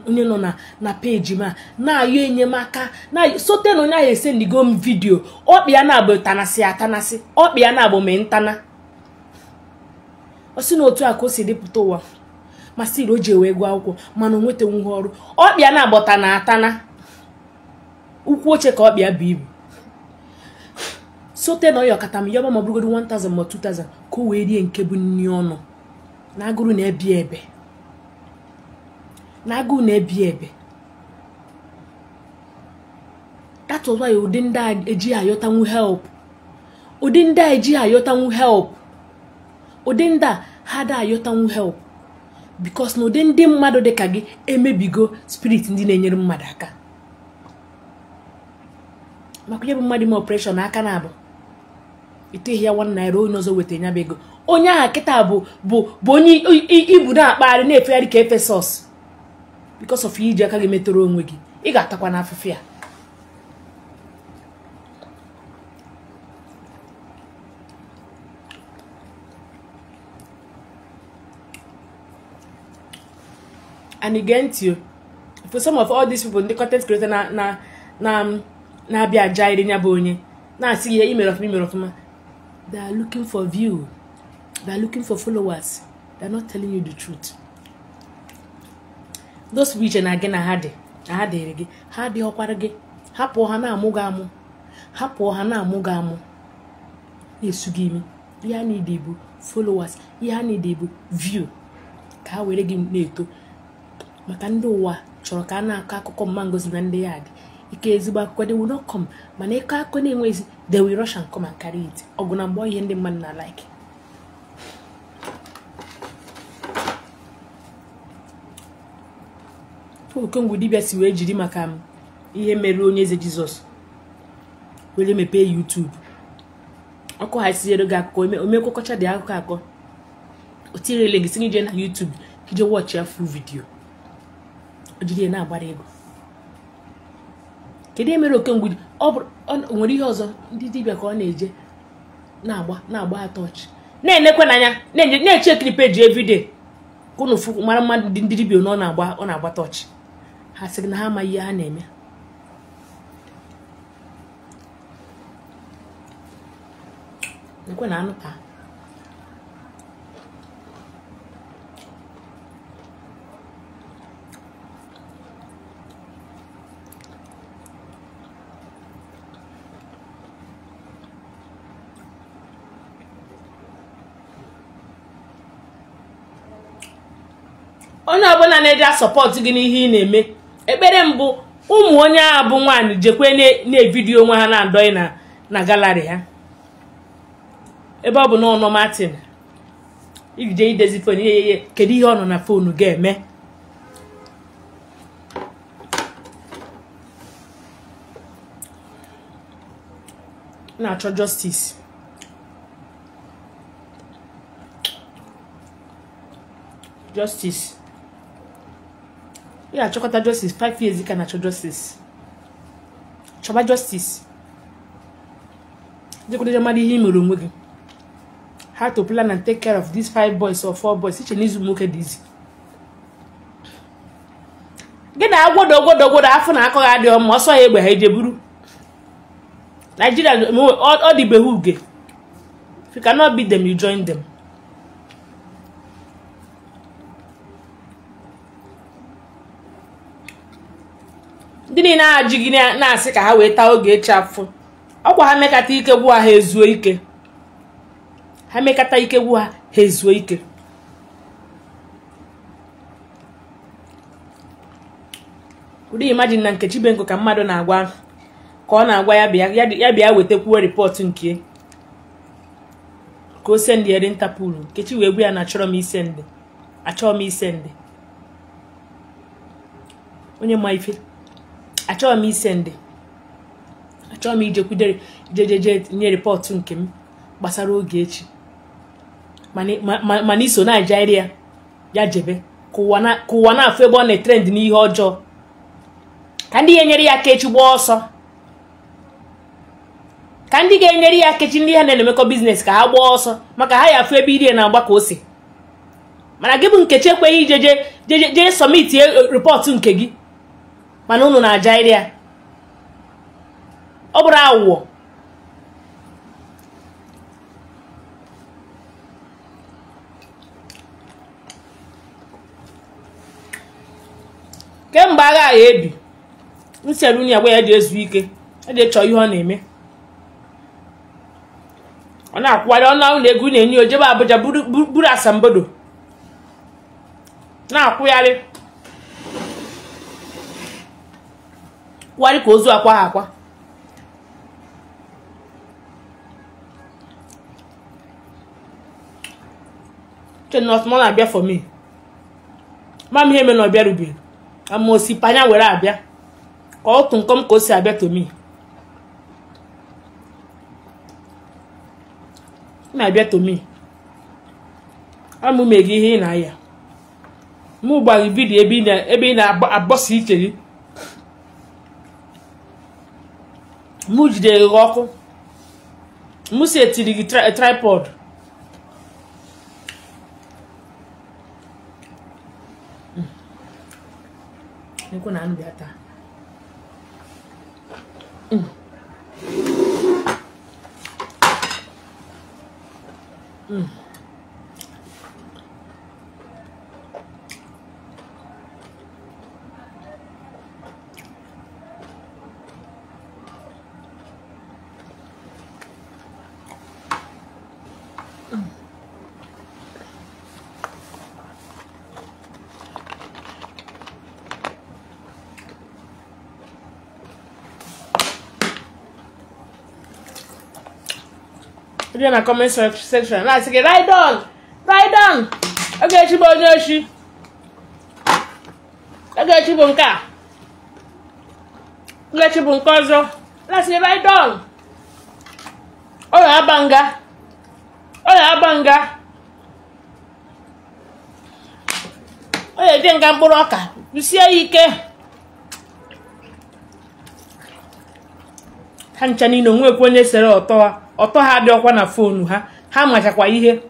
onye nọ na peji ma na-ayọ enyemaka na sote na onye ahụ esendigo m vidiyo, ọkpị ya na-abụ tanasị atanasị, ọkpị ya na-abụ mee ntana. Ọ sị na otu a ka o si dịpụta ụwa, ma sịrị o ji wee gụọ akwụkwọ mana o nwetanwughị ọrụ. Ọkpị ya na-abụ tana atana, ụkwụ oche ka ọkpị ya bụ ibu. Sote na ọyọ kata m yọba ma ọ bụrụgodu 1000 ma 2000 ka o wee rie nke bụ nri ọnụ. Na agụrụ na-ebi ebe, na agụụ na-ebi ebe. That was why ụdị ndị a eji ayọtanwu help, ụdị ndị a eji ayọtanwu help, ụdị ndị a ha da ayọtanwu help, because na ụdị ndị mmadụ dị ka gị emebigo spirit ndị na-enyere mmadụ aka. Maka onye bụ mmadụ ime operation aka na-abụ iteghị ya 1 naira, onye ọzọ weta ya bụ ego. Onye ahụ kịta bụ bụ bụ onye ibu na-akpagharị na-efegharị ka Efesọs, because of iji aka gị metụrụ onwe gị, ị ga-atakwa n'afụfụ ya. And again to for some of all these people, ndị content creator na na na na-abịa aja iri ya bụ onye na-asị ihe imere ọfụma imere ọfụma, they are looking for view, they are looking for followers, they are not telling you the truth. Those which na gị na ha dị na ha dịrị gị, ha adịghọkwara gị, hapụ ha na-amụ gị amụ, hapụ ha na-amụ gị amụ, na-esu gị imi. Ihe ha niile bụ followers, ihe ha niile bụ view, ka ha were gị na-eto. Maka ndị ụwa chọrọ ka a na-akọ akụkọ mma Ngozi na ndị ya dị ike ezigbo akụkọ, they will not come. Mana ịkọ akụkọ na-enweghị, they will rush and come and carry it. Ọgụ na mgbe ihe ndị mmadụ na like. Okongwu dibịa si wee jiri maka ihe mere onye eze Jizọs were mepee YouTube, ọkụ ha sinyere gị akụkọ omekwekọcha dị akụkọ akọ, o tinyere gị si ije na YouTube ka ije watch ya full video, o jiri ya na-agbara ego. Kedu ihe mere Okongwu ọ nwere ihe ọzọ ndị dibịa ka ọ na-eje na-agba na-agba atọchị na-enekwe n'anya na-eche ekiri peji everyday. Ka unu fụ mara mmadụ ndị dibịa na ọ na-agba tọọchị. Ha sị na ha amaghị ihe ha na-eme. Nekwe na anụ taa. Onye ọbụla na-eji asọpọtụ gị n'ihe ị na-eme, ekpere mbụ ụmụ onye ahụ bụ nwaanyị jekwe na-evidiyo onwe ha na-adọghị na galarị ha. Ebe ọ bụ na ọnọ Martin ijije idezi fon ihe kedu ihe ọ nọ na fonu ga-eme? Na-achọ justice. Justice. Ị ga-achọkọta justice 5 years ka na-achọ justice. Chọba justice. Jekwudeje mmadụ ihe i mere onwe gị. How to plan and take care of these 5 boys or 4 boys. Iche n'izu nwoke dị izi. Gị na agwodo ogwodo ogwodo afọ na akọ ga adịghị mma ọsọ ya egbe ha eje buru. Nigeria ọ dịbeghị uge. If you cannot beat them, you join them. Ndị niile na-ajụ gị na-asị ka ha wee taa oge echi afọ. Ọkwa ha mekata ike gwụ ha ezuo ike. Ha mekata ike gwụ ha ezuo ike. Ụdị imagine na Nkechi Benko ka mmadụ na-agwa ka ọ na-agwa ya bịa wetakwuo rịpọtụ nke ka o sendị ya Interpol. Nkechi wee gwa ya na achọrọ m isendị. Achọrọ m isendị. Onye ma ife. Achọrọ m isendị. Achọrọ m ijekwudere ijejeje nye rịpọtụ nke m gbasara oge echi. Mana iso na-ajairi ya ya jebe ka ụwa na-afụ ebe ọ na-etrend n'ihe ọjọọ. Ka ndị ga-enyere ya aka echi gbaa ọsọ. Ka ndị ga-enyere ya aka echi ndị ha na-emekọ biznes ka ha gbaa ọsọ maka ha ya afụ ebe iri na-agba ka ose. Mana gị bụ Nkechi ekweghị ijeje jee sọmiti rịpọtụ nke gị. Mana unu na-ajairi ya. Ọ bụrụ aghụghọ. Kemgbe agha ya ebi, nsere unu agwa ya ji ezu ike, eji chọọ ihe ọ na-eme. Ọ na-akwụgharị ọnụ ahụ na ego na-enye ojebe Abuja buru asambodo. Na-akwụgharị kwụgharị ka ozu akwa ha akwa. Chenọtụmọ na-abịa for me. Ma m ihe eme na ọ bịarubeghị. Ama osi panya were abịa ka ọ tụ nkọm ka o si abịa to me. Na-abịa to me. Amụ me gị ihe ị na-aya. Mụ gbara vidiyo ebe ị na-abọsa iche gị. Mụ jidere gị ọkụ. Mụ si etiri gị tripod. Nekwe na anụ bịa taa. Bịa na comment section na-asị gị ride on, ride on. Ogechi bụ onye oshi. Ogechi bụ nke a. Ogechi bụ nke ọzọ. Na-asị gị ride on. Ọ na-aba nga. Ọ na-aba nga. Ọ na-eje nga mkpụrụ ọka. Kwụsie ya ike. Ha ncha niile onwekwa onye sere ọtọ ha. Ọtọ ha dị ọkwa na foonu ha. Ha machakwa ihe.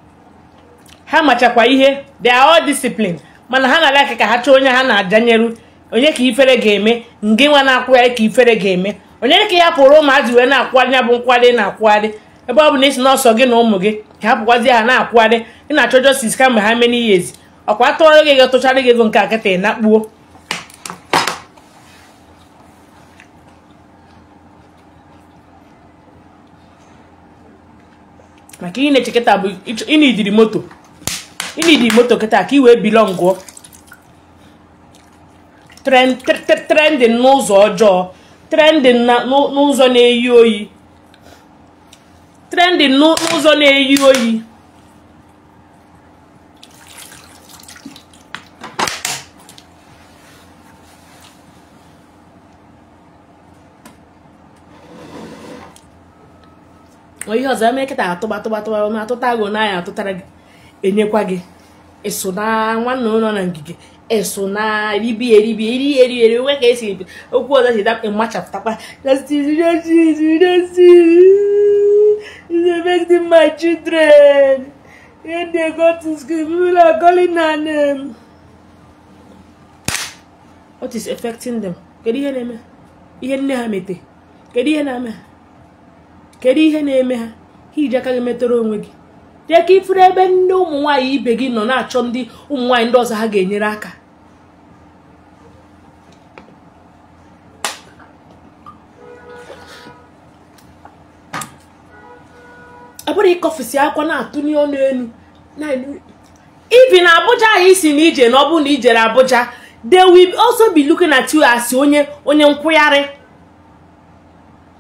Ha machakwa ihe, they are all disciplined. Mana ha na-alike ka ha chọọ onye ha na-ajanyeru, onye ka ifere ga-eme, ngị nwa na-akwụgharị ka ifere ga-eme. Onye ka ya pụrụ ụmụazị wee na-akwụgharị ya bụ nkwari na-akwụgharị. Ebe ọ bụ na isi n'ọsọ gị na ụmụ gị ka hapụkwazi ha na-akwụgharị, ị na-achọ justice kamgbe ha many years. Ọkwa atụọrọ gị ego tụchara gị ego nke akịta ị nakpuo. Maka ihe na-eche kịta bụ ịnidiri moto. Ịnidiri moto kịta ka ị wee belongụọ. Trending n'ụzọ ọjọọ, trending n'ụzọ na-eyi oyi, trending n'ụzọ na-eyi oyi. Ihe ọzọ eme kịta atụba atụba atụba ma atụta agụ n'anya atụtara gị enyekwa gị eso na nwanne ụlọ na ngige eso na ribi eribi eri eri eri nwe ka esi okwu ọzọ si dapụ machapụtakwa. Justice, justice, justice is affecting my children. When they go to school, people are calling her name. What is affecting them? Kedu ihe na-eme? Ihe nne ha mete. Kedu ihe na-eme? Kedu ihe na-eme ha? Ha iji aka gị metụrụ onwe gị. Jee ka ifuru ebe ndị ụmụ nwaanyị ibe gị nọ na-achọ ndị ụmụ nwaanyị ndị ọzọ ha ga-enyere aka. Ọ bụrụ ịkọfụsi akwa na-atụnye ọnụ elu. Ibi na Abuja ahụ isi na ije na ọ bụrụ na ijere Abuja, they will also be looking at you as onye onye nkwụgharị.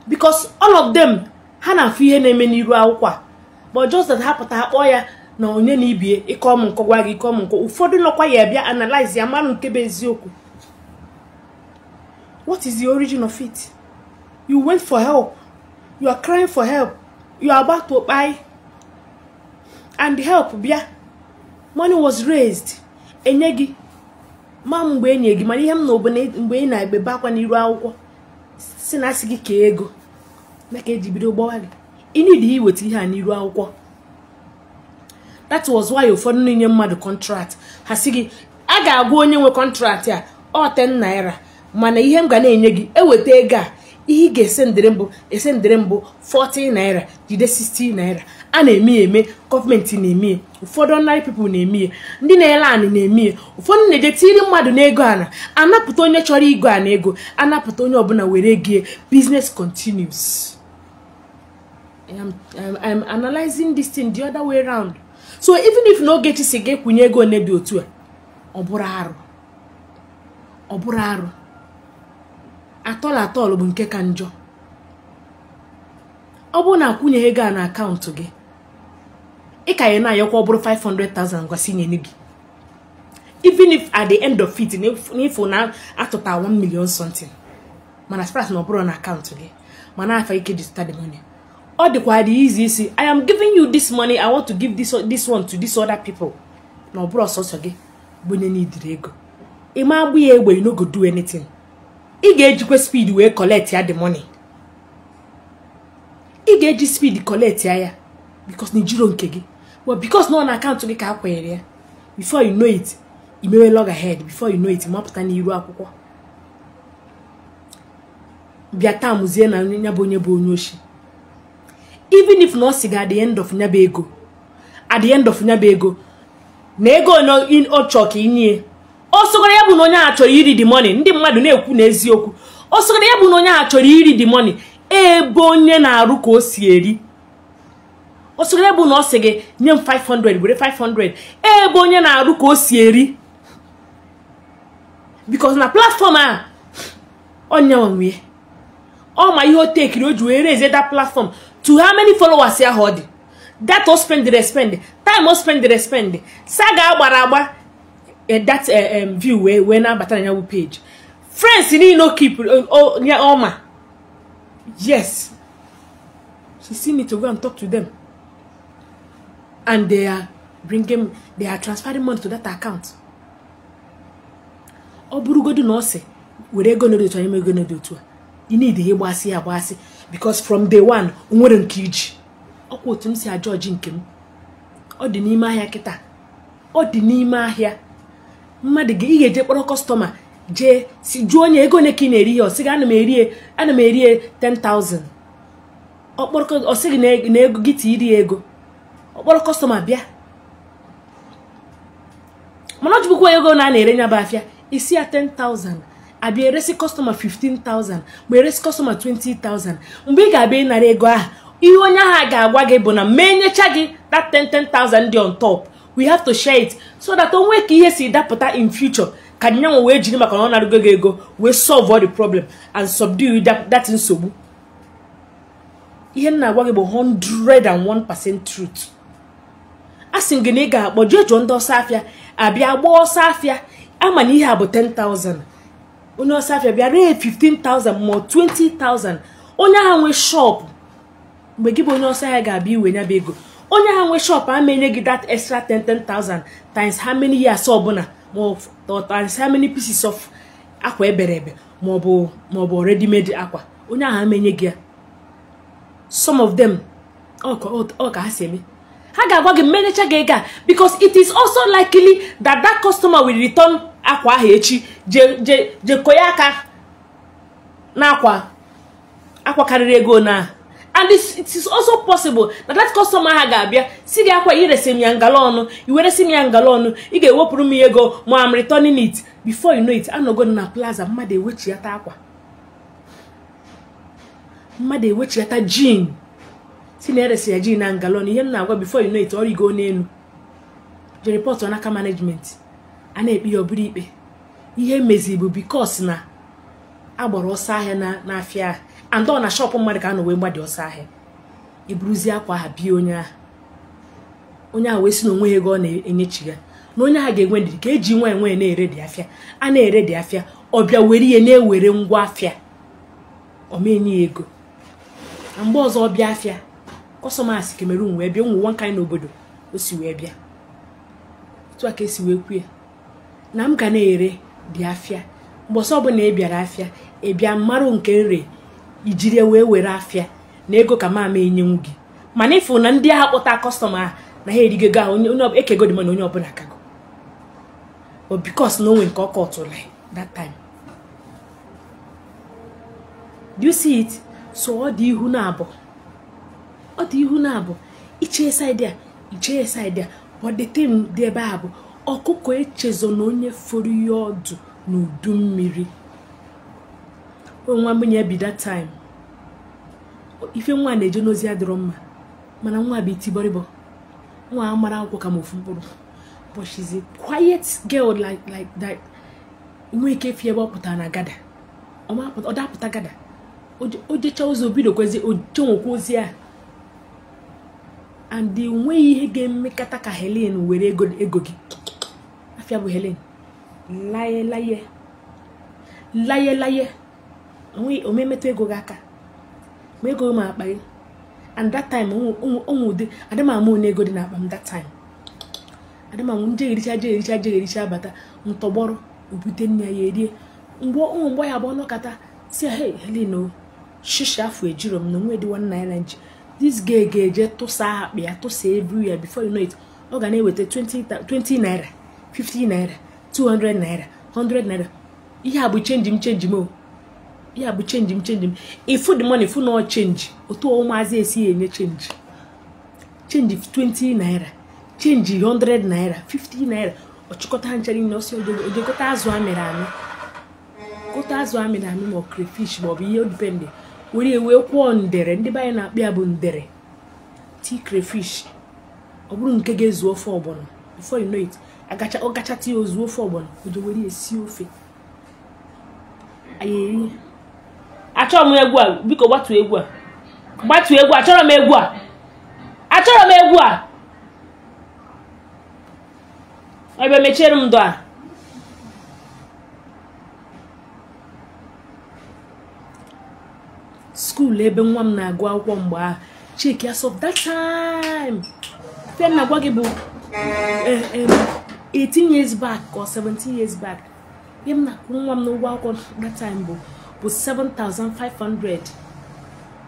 Because all of them ha na-afụ ihe na-eme n'iru akwụkwọ a. But just that ha pụta ha kpọọ ya na onye na ibie ịkọ m nkọ gwa gị ịkọ m nkọ. Ụfọdụ nọkwa ya bịa analyze ya mara nke bụ eziokwu. What is the origin of it? You went for help. You are crying for help. You are about to buy. And the help bịa. Money was raised. Enye gị. Ma mgbe enye gị mana ihe m na obodo mgbe ị na-ebebe akwa n'iru akwụkwọ si na asị gị kee ego na ka eji bido gbawa gị. Ị need iweta ihe a n'iru akwụkwọ. That was why ụfọdụ na-enye mmadụ contract. Ha sị gị a ga-agwa onye nwe contract a ọ 10 naira mana ihe m ga na-enye gị eweta ego a ihe ị ga-esendịrị mbụ esendịrị mbụ 40 naira jide 60 naira. A na-eme eme, gọọmenti na-eme, ụfọdụ ordinary people na-eme, ndị na-ele anị na-eme, ụfọdụ na-eje tiri mmadụ n'ego ana anapụta onye chọrọ igo ana ego, anapụta onye ọbụla were ego. Business continues. I'm analyzing this thing the other way round. So even if na Ogechi si gị kwụnye ego one dị otu a, ọ bụrụ arụ. Ọ bụrụ arụ. Atọl atọl bụ nke ka njọ. Ọ bụrụ na akwụnyeghị ego a na akaụntụ gị, ị ka ya na-ayọkwa ọ bụrụ 500,000 gwasị nye gị. Even if at the end of it, n'ifo na atụta 1 million something, mana as far as na ọ bụrụ na akaụntụ gị, mana afa ike ji zụta the money. Ọ dịkwa dị easy isi, I am giving you this money, I want to give this one to this other people. Na ọ bụrụ ọsọsọ gị bụ onye n'idiri ego. Ị ma agbụ ya egbe, you no go do anything. Ị ga-ejikwa speed wee collect ya the money. Ị ga-eji speed collect ya ya because na ijiro nke gị. But because na ọ na akaụntụ gị ka a kwanyere ya, before you know it, i mewe log ahead. Before you know it, mapụta n'iru akwụkwọ. Bịa tamụzie na ya bụ onye bụ onye oshi. Even if na ọ sị gị at the end of ya bụ ego, at the end of ya bụ ego, na ego ọ chọọ ka inye. Ọ sọgoro ya bụ na onye a chọrọ iri the money, ndị mmadụ na-ekwu n'eziokwu. Ọ sọgoro ya bụ na onye a chọrọ iri the money, ebe onye na-arụ ka o si eri. Ọ sọgoro ya bụ na ọ sị gị nye m 500, were 500, ebe onye na-arụ ka o si eri. Because na platform a, onye nwe ọ ma ihe o tekiri o ji wee raise that platform to how many followers ya ọ dị. That o spend the spend, time o spend the spend, saga agbara agba. That view wee na-abata na ya page. Friends niile o keep ya ọma. Yes, she still need to go and talk to them, and they are bringing, they are transferring money to that account. Ọ bụrụgodu na ọ sị were ego na otu anyị ego na otu a, you need ihe gbasị ya agbasị because from day one o nwere nke iji. Ọkwa otu m si ajọji nke m. Ọ dị n'ime ahịa kịta. Ọ dị n'ime ahịa. Mmadụ ị ga-eje kpọrọ customer jee si jụọ onye ego ole ka ị na-eri ihe, ọ sị gị ana m eri 10,000. Ọ sị gị na ego gị tiri ego. Ọ kpọrọ customer bịa, mana ọ jụbụkwa ego na a na-ere nya bụ afịa, isi ya 10,000, abịa eresi customer 15,000, ma eresi customer 20,000. Mgbe ị ga-abịa ịnara ego ahụ, ihe onye ahụ ga-agwa gị bụ na ma enyecha gị that 10,000 dị on top, we have to share it so that onwe ka ihe si dapụta in future ka nyanwa wee jiri maka na ọ narụgo gị ego wee solve all the problem and subdue that nsogbu. Ihe m na-agwa gị bụ 101% truth. A sị gị na ị ga-akpọ jee jụọ ndị ọsọ afịa, abịa gbaa ọsọ afịa, ama na ihe a bụ 10,000, onye ọsọ afịa bịa ree 15,000 ma 20,000. Onye ahụ nwe shop, mgbe gị bụ onye ọsọ ahịa ga-abịa iwe nya bụ ego, onye ahụ nwe shop ama enye gị that extra 10,000 times how many years ọbụla, ma times how many pieces of akwa ebere ebe ma ọ bụ ready made akwa, onye ahụ ama enye gị ya. Some of them ọ ka ha si eme, ha ga-agwa gị mmenecha gị ego a, because it is also likely that that customer will return akwa ahụ echi je konye aka n'akwa akwa karịrị ego na. And it is also possible that that customer ha ga-abịa si gị akwa iresi m ya ngala ọnụ, iweresi m ya ngala ọnụ, ị ga-ewepụrụ m ego ma I'm returning it. Before you know it, anọgo na plaza, mmadụ ewechiata akwa, mmadụ ewechiata jean, si na eresi ya jean na ngala ọnụ. Ihe m na-agwa, before you know it, ọrịgo n'elu je report n'aka management, a na-ekpe ya obere ikpe. Ihe mezi bụ because na agbara ọsọ ahịa n'afịa ahụ, and ọ na shop mmadụ ka a nọ wee gbadi ọsọ ahịa, eburuzie akwa ahụ bie onye ahụ, onye ahụ wee si na onwe ego ọ na-enyechi ya, na onye ahụ ga-enwe ndidi ka eji nwa enwe na-ere dị afịa, a na-ere dị afịa, ọ bịa were ihe na-ewere ngwa afịa, ọ menye ya ego. Na mgbe ọzọ ọ bịa afịa, customers Cameroon wee bịa, ụmụ nwa n'obodo o si wee bịa, otu a ka esi wee kwue na m ga na-ere dị afịa. Mgbe ọsọ ọbụla ị bịara afịa, ị bịa mmarụ nke nre ijiri wee were afịa na ego ka mama enyenwu gị. Mana ịfụ na ndị agha kpọta kọstọma ahụ na ha erigo ego ahụ, onye ekego dị mana onye ọbụla kago, but because na onwe nke ọkọ tụrụ that time. Do you see it? So ọ dị ihu na abụọ, ọ dị ihu na abụọ, ichee side a, ichee side a, but the thing dị ebe a bụ ọkụkọ echezo na onye foro ya ọdụ n'udu mmiri. Nwa mgbenye bi that time, ife nwa na-eje n'ozi adịrọ mma, mana nwa bụ itibọrịbọ, nwa amara akwụkwọ ka ma ofu mkpụrụ, but she's a quiet girl like that. Nwe ike fi ebe ọ pụtara na gada, ọ dapụta gada, o jecha ụzọ obido kwezi ojenwekwa ozi a, and enweghị ihe ga-emekata ka Helen were ego gị. Afịa bụ Helen laye laye laye laye, onwe omemetụ ego gị aka, ma ego ma akpa gị. And that time onwe ụdị adị m ama onye ego dị n'akpa m that time, adị m anwụ njeghericha jeghericha jeghericha abata ntọgbọrọ obute nne ya erie. Mgbe ụmụ mgbe ya bụ ọnọkata si hey Helen o shishi afọ ejiro m na onwe dị 1 naira nji, this girl ga-eje tụsa akpa ya tụsa everywhere. Before you know it, ọ ga na-eweta 20 naira, 50 naira, 200 naira, 100 naira. Ihe a bụ change m change m o, ihe a bụ change m change m. Ifu the money fu no change, otu ụmụazị esi enye change, change 20 naira, change 100 naira, 50 naira, ọ chịkọta ha nchara niile, ọsị oje gote azụ amịrị amị, gote azụ amịrị amị ma ọ crayfish ma ọ bụ ihe depende, were wee kwụọ ndere. Ndị be anyị na-akpị ya bụ ndere tea crayfish, ọ bụrụ nke ga-ezu ofe ọgbọnọ. Before you know it, ọ gachata ya ozu ofe ọgbọnọ, oje were esi ofe anyị eri. Achọrọ m egwu a, biko gbatuo egwu a, gbatuo egwu a, achọrọ m egwu a, achọrọ m egwu a. Ebe mechiere m ndụ a. School ebe nwa m na-agụ akwụkwọ mgbe ahụ, check as of that time, ife m na-agwa gị bụ 18 years back or 17 years back, ihe m na-akwụ nwa m n'ụgwọ akwụkwọ that time bụ 7,500.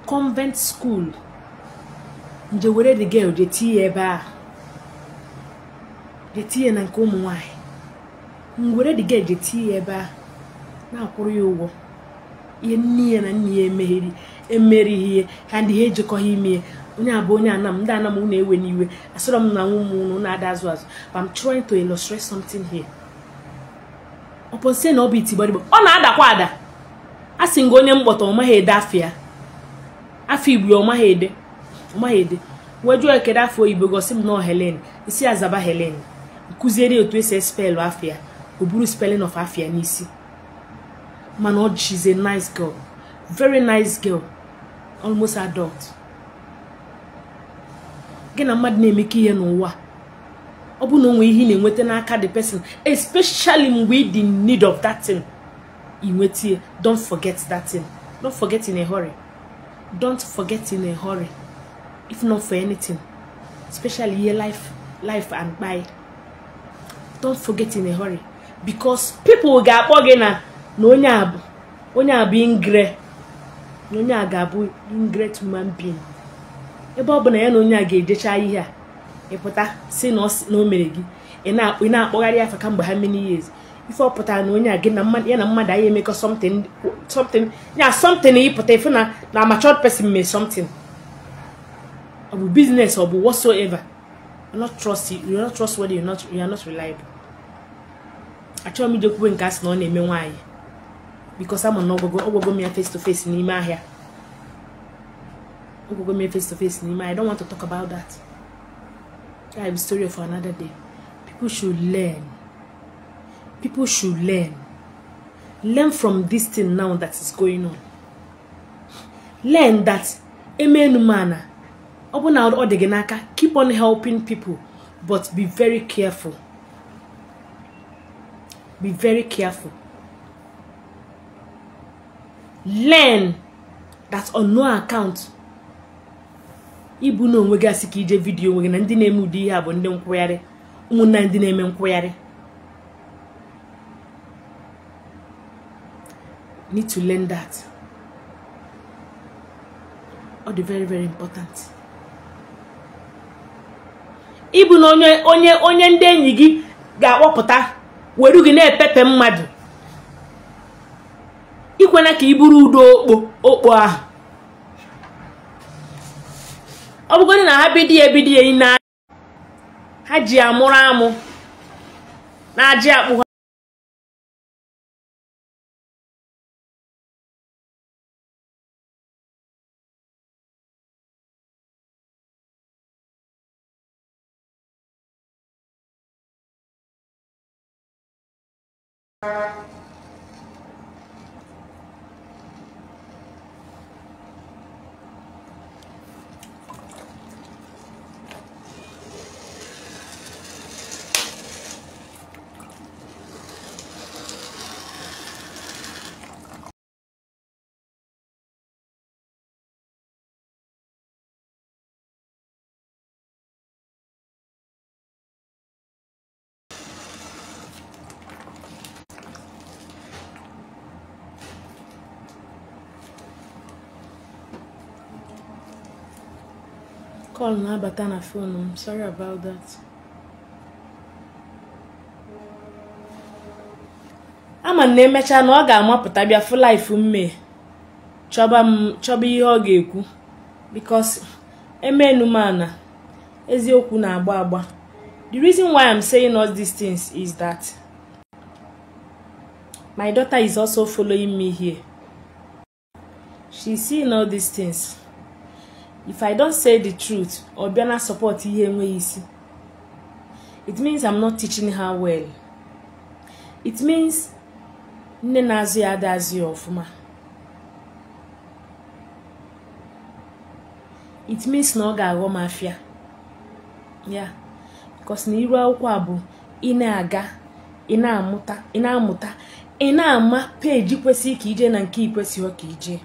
Convent school. Nje were the girl je tinye ebe a, Je tinye na nke ụmụ nwaanyị. M were the girl je tinye ebe ahụ na-akwụrụ ya ụgwọ. Ihe nne ya na nne ya emerighị ihe ha ndị ha ejikọghị ime ya. Onye abụ onye anam ndị anam unu ewe n'iwe asọrọ m na ụmụ unu na-ada azụ azụ. But I'm trying to illustrate something here. Ọpọ nsị na ọ bụ itigbọrịgbọ ọ na-adakwa ada. A sị nga onye mkpọta ọ maghị ede afọ ya. Afọ Igbo ọ maghị ede. Ọ maghị ede. Wee jụọ ekede afọ oyibo gosi m nọọ Helen. Isi azaba Helen. Nkụziere otu esi spelụ afọ ya. O buru spelling of afọ ya n'isi. Mana ọ she's a nice girl. Very nice girl. Almost adult. Gị na mmadụ na-emekọ ihe n'ụwa. Ọ bụ na o nwee ihe ị na-enweta n'aka the person, especially mgbe ị dị in need of that thing. Ị nweta ya. Don't forget that thing. Don't forget in a hurry. Don't forget in a hurry. If not for anything, especially here life and buy. Don't forget in a hurry. Because people ga-akpọ gị na onye a bụ ingre, na onye a ga-abụ ingret human being. Ebe ọ bụ na ya na onye a ga-ejecha ihe a, ịpụta si na o mere gị, ị na-akpọgharị afa kamgbe ha many years. Ife ọ pụtara na onye a gị na ya na mmadụ anyị emekọ something ya something ịpụta ife na matured person mee something. Ọ bụ business ọ bụ whatsoever. You not trust you are not trustworthy, you are not reliable. Achọrọ m ije kwube nke a sị na ọ na-eme nwaanyị. Because ama na ọgwụgwọ m ya face to face n'ime ahịa. Ọgwụgwọ m ya face to face n'ime ahịa. I don't want to talk about that. That is a story for another day. People should learn. People should learn. Learn from this thing now that is going on. Learn that emenumana. Ọ bụ na ọ dị gị n'aka, keep on helping people, but be very careful. Be very careful. Learn that on no account ibu na onwe gị asị ka ije vidiyo onwe gị na ndị na-eme ụdị ihe a bụ ndị nkwụgharị, ụmụnna ndị na-eme nkwụgharị. Need to learn that. Ọ dị very very important. Ibu na onye ndị enyi gị ga-akpọpụta were gị na-epepe mmadụ. Ikwena ka i buru udo okpo ahụ. Ọ bụgodị na ha bido ya ebido ya na ha ji amụrụ amụ na ajị akpụ ha. Call na-abata na phone m. Sorry about that. Ama na emecha na ọ ga-amapụta bịa full life mme. Chọba m chọba ihe ọ ga-ekwu because emenumana eziokwu na-agba agba. The reason why I'm saying all these things is that my daughter is also following me here. She's seeing all these things. If I don't say the truth or be not support ihe enweghị isi, it means I'm not teaching her well. It means nne na-azụ ya ada azụ ya ọfụma. It means na ọ ga-aghọ m afịa. Yeah. Because na iru akwụkwọ a bụ ị na-aga, ị na-amụta, ị na-amụta, ị na-ama peji kwesịrị ka ije na nke ikwesịghị ka ije.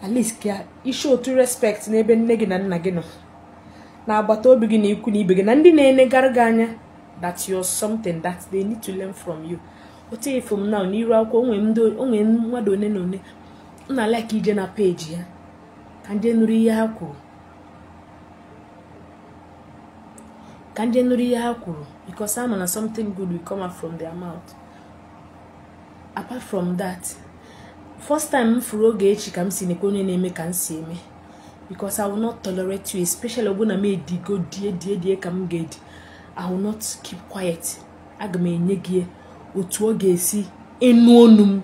At least ka ị show to respect n'ebe nne gị na nna gị nọ, na agbata obi gị na ikwu na ibe gị na ndị na-enegara gị anya, that you're something that they need to learn from you. Otu ife m now n'iru akwụkwọ onwe mmadụ one na one m na like ije na peji ya ka ndị nụrụ ihe ha kwuru. Ka nje nụrụ ihe ha kwuru, because ama na something good will come out from their mouth. Apart from that, first time m furu Ogechi ka m si nekwe onye na-eme ka m si eme, because I will not tolerate you, especially ọ bụ na m edigo die die die ka m ga-edi. I will not keep quiet. Aga m enye gị otu ọ ga-esi enu onu m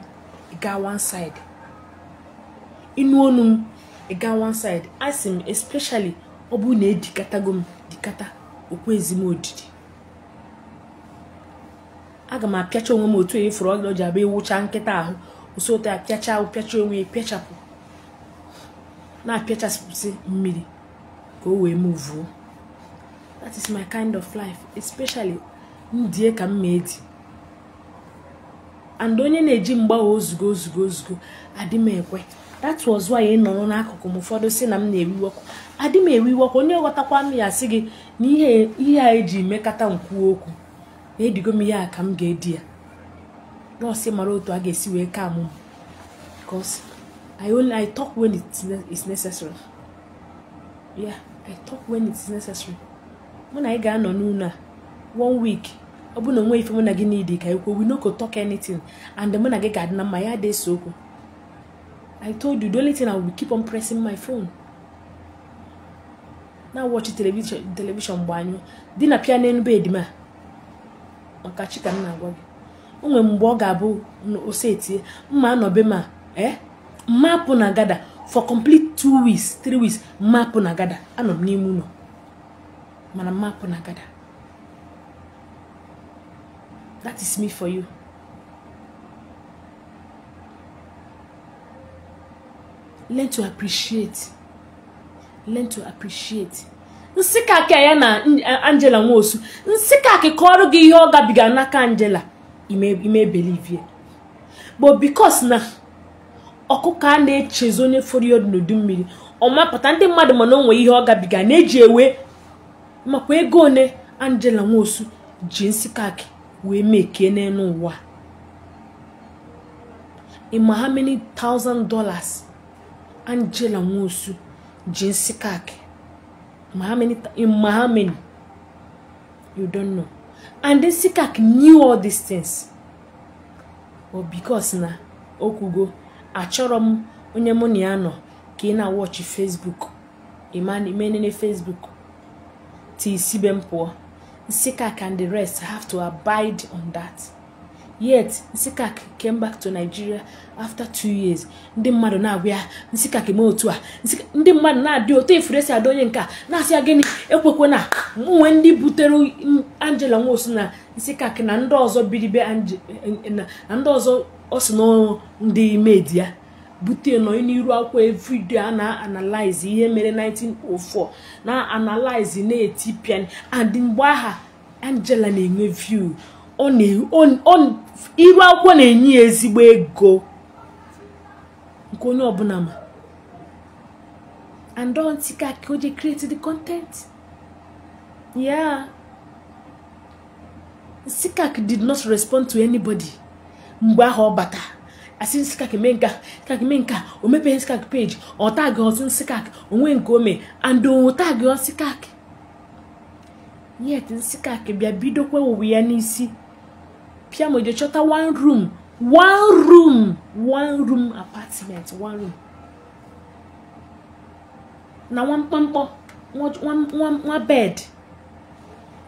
gaa one side. Enu onu m gaa one side. Asị m, especially ọ bụ na edikatago m dikata okwu ezim odidi, aga m apịacha onwe m otu efuru ọ ji abịa ịwụcha nkịta ahụ osote apịacha ahụ pịacha onwe ya pịachapụ na-apịachasị mmiri ka o wee muvuo. That is my kind of life, especially ndie ka m ma edi. And onye na-eji mgbawa ozugbo ozugbo ozugbo adị m ekwe. That was why ị nọrọ n'akụkụ m ụfọdụ sị na m na-ewe ọkụ. Adị m ewe ọkụ. Onye ghọtakwa m ya sị gị na ihe a eji mekata nkwu okwu na edigo m ihe a ka m ga-edi ya. Nọọsụ mara otu a ga-esi wee ka mụ, because I talk when it is necessary. Yeah, I talk when it is necessary. Mụ na ị ga-anọ n'ụlọ a 1 week, ọ bụ na onwe ife mụ na gị n'idi ka ikwu, we no go talk anything, and mụ na gị ga-adị na mma ya dị ese okwu. I told you the only thing I will keep on pressing my phone. Now watch television gbanyụ dị na pịa n'elu bed ma maka chi ka m na-agwa gị. O nwere mgbe ọ ga-abụ ose etie mma anọbe ma mmapụ na gada for complete 2 weeks 3 weeks mmapụ na gada anọ m n'ime ụlọ mana mmapụ na gada. That is me for you. Learn to appreciate. Learn to appreciate. Nsikaki ya na Angela Nwosu. Nsikaki kọrọ gị ihe ọ gabiga n'aka Angela. Ime believe ye. But because na ọkụkọ a na-echezo onye fọrọ ya n'udu mmiri, ọ mapụta ndị mmadụ mana o nwee ihe ọ gabiga na-eji ewe makwa ego one Angela Nwosu ji nsikaki wee mekie n'elu ụwa. Ịma how many $1,000 Angela Nwosu ji nsikaki? How many? You don't know. And then Nsikak knew all these things. But because na okugo achọrọ m onye mụ na ya nọ ka ị na-watch Facebook, imenene Facebook ti isibe m pụọ. Nsikak and the rest have to abide on that. Yet Nsikak came back to Nigeria after 2 years. Ndị mmadụ na-agwa ya Nsikak eme otu a, ndị mmadụ na-adị otu efuru esi ada onye nke a na-asị ya gịnị ekwekwe na nwe ndị butere Angela Nwosu na Nsikak na ndị ọzọ biribe na ndị ọzọ ọ sị na ndị media bute nọ n'iru akwụkwọ everyday a na-analyze ihe mere 1904 na-analyze na-etipịa. And mgbe aha Angela na-enwe view, iru akwụkwọ na-enye ya ezigbo ego nke onye ọbụla ma. And don't Nsikak oje create the content. Yeah, Nsikak did not respond to anybody mgbe ahụ ọ bata asị Nsikak mee nka, Nsikak mee nka, o mepee Nsikak page, ọ tag ọtụ Nsikak onwe nke ome and o tag Nsikak. Yet Nsikak bịa bidokwa ụwa ya n'isi pịa ma chọta one room apartment, one room na nwa mkpọmkpọ nwa bed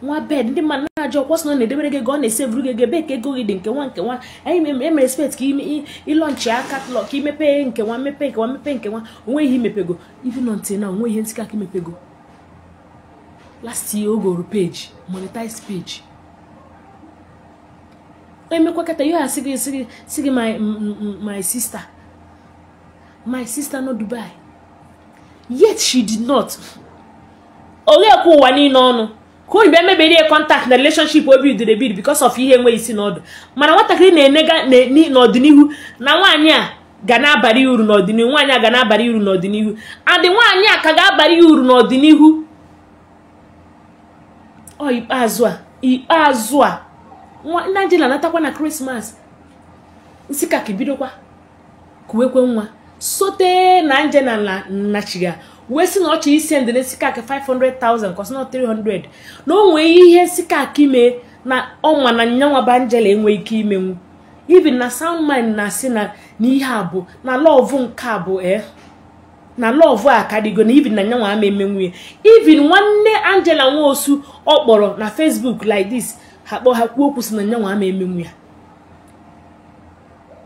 nwa bed. Ndị mmadụ na-ajụ ọkwa sị na ọ na-edebere gị ego, ọ na-esevuru gị ego, ebe ka ego gị dị nke nwa nke nwa. Anyị emere respect ka ịlọnchi aka ka imepe nke nwa mepe nke nwa mepe nke nwa, onwe ihe imepego. Even until now onwe ihe Nsikak imepego. Last year o goro page, monetize page. Emekwa kata ihe asị gị sị gị my sister, my sister no Dubai. Yet she did not. Orekwa ụwa niile ọnụ ka onye bịa mebiri contact na relationship obi did ebid because of ihe enweghị isi n'ọdụ. Mana nwatakịrị na-enega n'ọdịnihu na nwaanyị a ga na-abara uru n'ọdịnihu, nwaanyị a ga na-abara uru n'ọdịnihu, and nwaanyị a ka ga-abara ya uru n'ọdịnihu. Ọ ikpeazụ a ndị Angela natakwa na Christmas, Nsikak bidokwa kuwekwe nwa sote na Angela na nnachiga Wee sị na ọ chọrọ isi ndị Nsikak 500,000 cause not 300, na o nwee ihe Nsikak mee na ọnwa na nyanwa bụ Angela enwe ike imenwu. Even na sound mind na-asị na ihe a bụ na love nke a bụ na love a karịgo na even na nyanwa ama emenwu ya. Even nwanne Angela Nwosu ọ kpọrọ na Facebook like this, ha kpọọ ha kwuo okwu sị na nyanwa ama emenwu ya,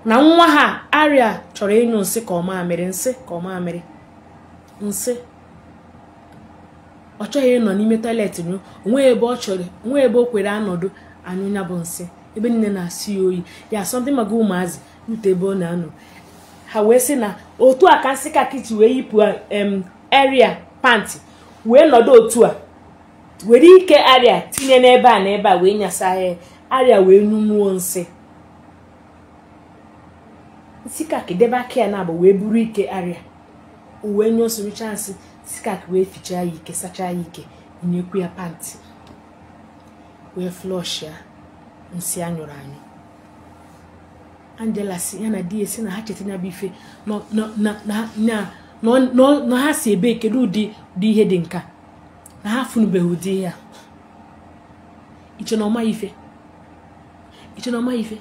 na nwa ha Aria chọrọ ịnyụ nsị ka ọ mamịrị, nsị ka ọ mamịrị, nsị. Ọ chọghị ịnọ n'ime toilet nyụ, onwe ebe ọ chọrọ, onwe ebe o kwere anọdụ anyụ ya bụ nsị, ebe niile na-asị ya oyi ya something maga ụmụazị rute ebe ọ na-anọ. Ha wee sị na otu a ka Nsikak ji wee yipụ Aria panty wee nọdụ otu a, were ike Aria tinye n'ebe a na ebe a wee nyasa ya, Aria wee nyụnwuo nsị. Nsikak debe aka ya na-abụ wee buru ike Aria, o wee nyụọ nsị nsị. Nsikak wee fichaa ya ike, sachaa ya ike, nyekwu ya panty wee flush ya nsị anyụrụ anyụ. Angela si ya na di ya si na ha cheta ya bụ ife na ha si ebe kedu ụdị ụdị ihe dị nka na ha funubeghị ụdị ya. Iche na ọma ife, iche na ọma ife,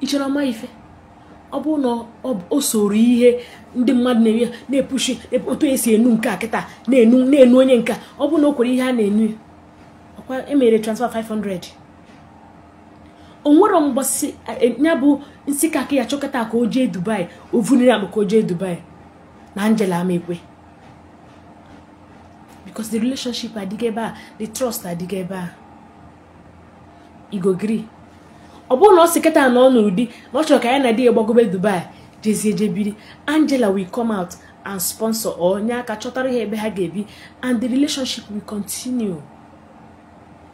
iche na ọma ife. Ọ bụ na o soro ihe ndị mmadụ na-eme na-epushi otu esi enu nke a kịta na-enu na-enu onye nke ọ bụ na o kwere ihe a na-enu ọkwa emere transfer 500. O nwere mgbọsị ya bụ Nsikak ya chọkọta ka o jee Dubai, o vuniri akpa ka o jee Dubai na Angela ama ekwe, because the relationship adịghị ebe a, the trust adịghị ebe a. Igogiri ọ bụrụ na ọ sị kịta na ọ nụrụ di na ọ chọrọ ka ya na di ya gbagobe Dubai jezie jebiri, Angela will come out and sponsor or nye aka chọtara ha ebe ha ga-ebi, and the relationship will continue.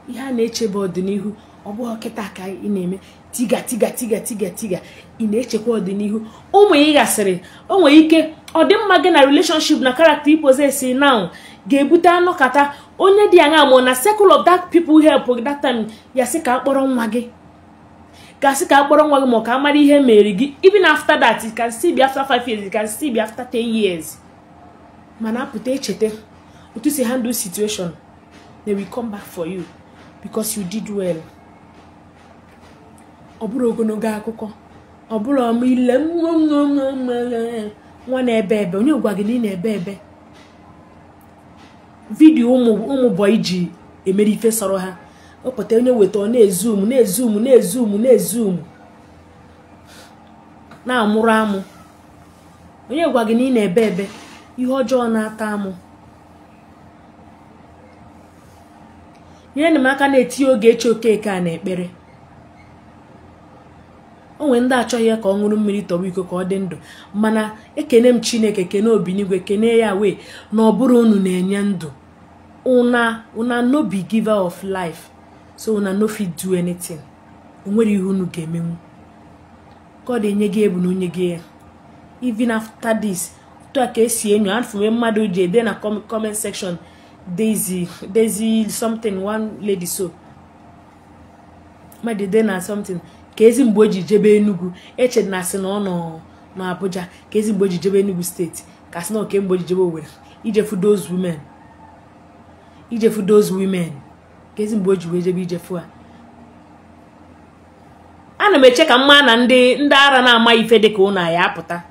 Ihe a na-echebe ọdịnihu, ọ bụghị kịta ka ị na-eme tiga tiga tiga tiga tiga, ị na-echekwa ọdịnihu. Ụmụ ị gasịrị o nwere ike ọdịmma gị na relationship na character ị possess now ga-ebute anọkata onye dị anya mụọ na circle of that people help that time ya sị ka akpọrọ nwa gị, gasị ka akpọrọ nwa gị ma ọ ka amara ihe mere gị. Even after that, it can still be after 5 years, it can still be after 10 years. Mana apụta echete otu si handle situation, they will come back for you because you did well. Ọ bụrụ ogologo akụkọ, ọ bụrụ ọma ile nwa na-ebe ebe, onye gwa gị na ị na-ebe ebe. Vidiyo ụmụ bọyị ji emere ife sọrọ ha, ọ pụta onye weta ọ na-ezum na-ezum na-ezum na-ezum na-amụrụ amụ. Onye gwa gị na ị na-ebe ebe, ihe ọjọọ na-ata amụ. Nyere m aka na-etinye Ogechi Okeke a n'ekpere. O nwere ndị achọghị ya ka ọ ṅụrụ mmiri tọwa iko ka ọ dị ndụ, mana ekene m Chineke, kene Obinigwe, kene ya wee na ọ bụrụ unu na-enye ndụ. Una no be giver of life, so una no fit do anything. O nwere ihe unu ga-emenwu. God enye gị ebu na onye gị ya. Even after this, otu a ka esi enyo afụme mmadụ ji ede na comment section, Daisy Daisy something, one lady so mmadụ ede na something ka ezi mgbe o ji jebe Enugu, eche na asị na ọ nọ n'Abuja, ka ezi mgbe o ji jebe Enugu steeti, ka asị na oke mgbe o ji jebe Owerri, ijefu those women, ijefu those women, ka ezi mgbe o ji wee jebe ijefu a. Ana m eche ka mma na ndị ara na-ama ife dị ka ụnụ ya apụta.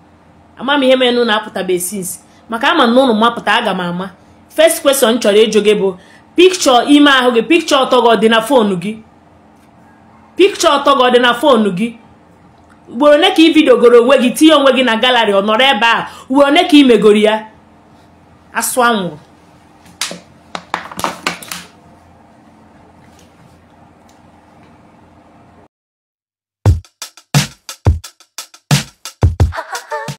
Ama m ihe mere na apụtabe since, maka ama na ụnụ mapụta aga m ama. First question chọrọ ịjụ gị bụ picture ime ahụ gị, picture ọtọ gị ọ dị na phone gị? Picture ọtọ gị ọ dị na phone gị? Ugboro ole ka ị videogoro onwe gị tinye onwe gị na gallery ọ nọrọ ebe a? Ugboro ole ka ị megoro ya? Asụ anwụrụ.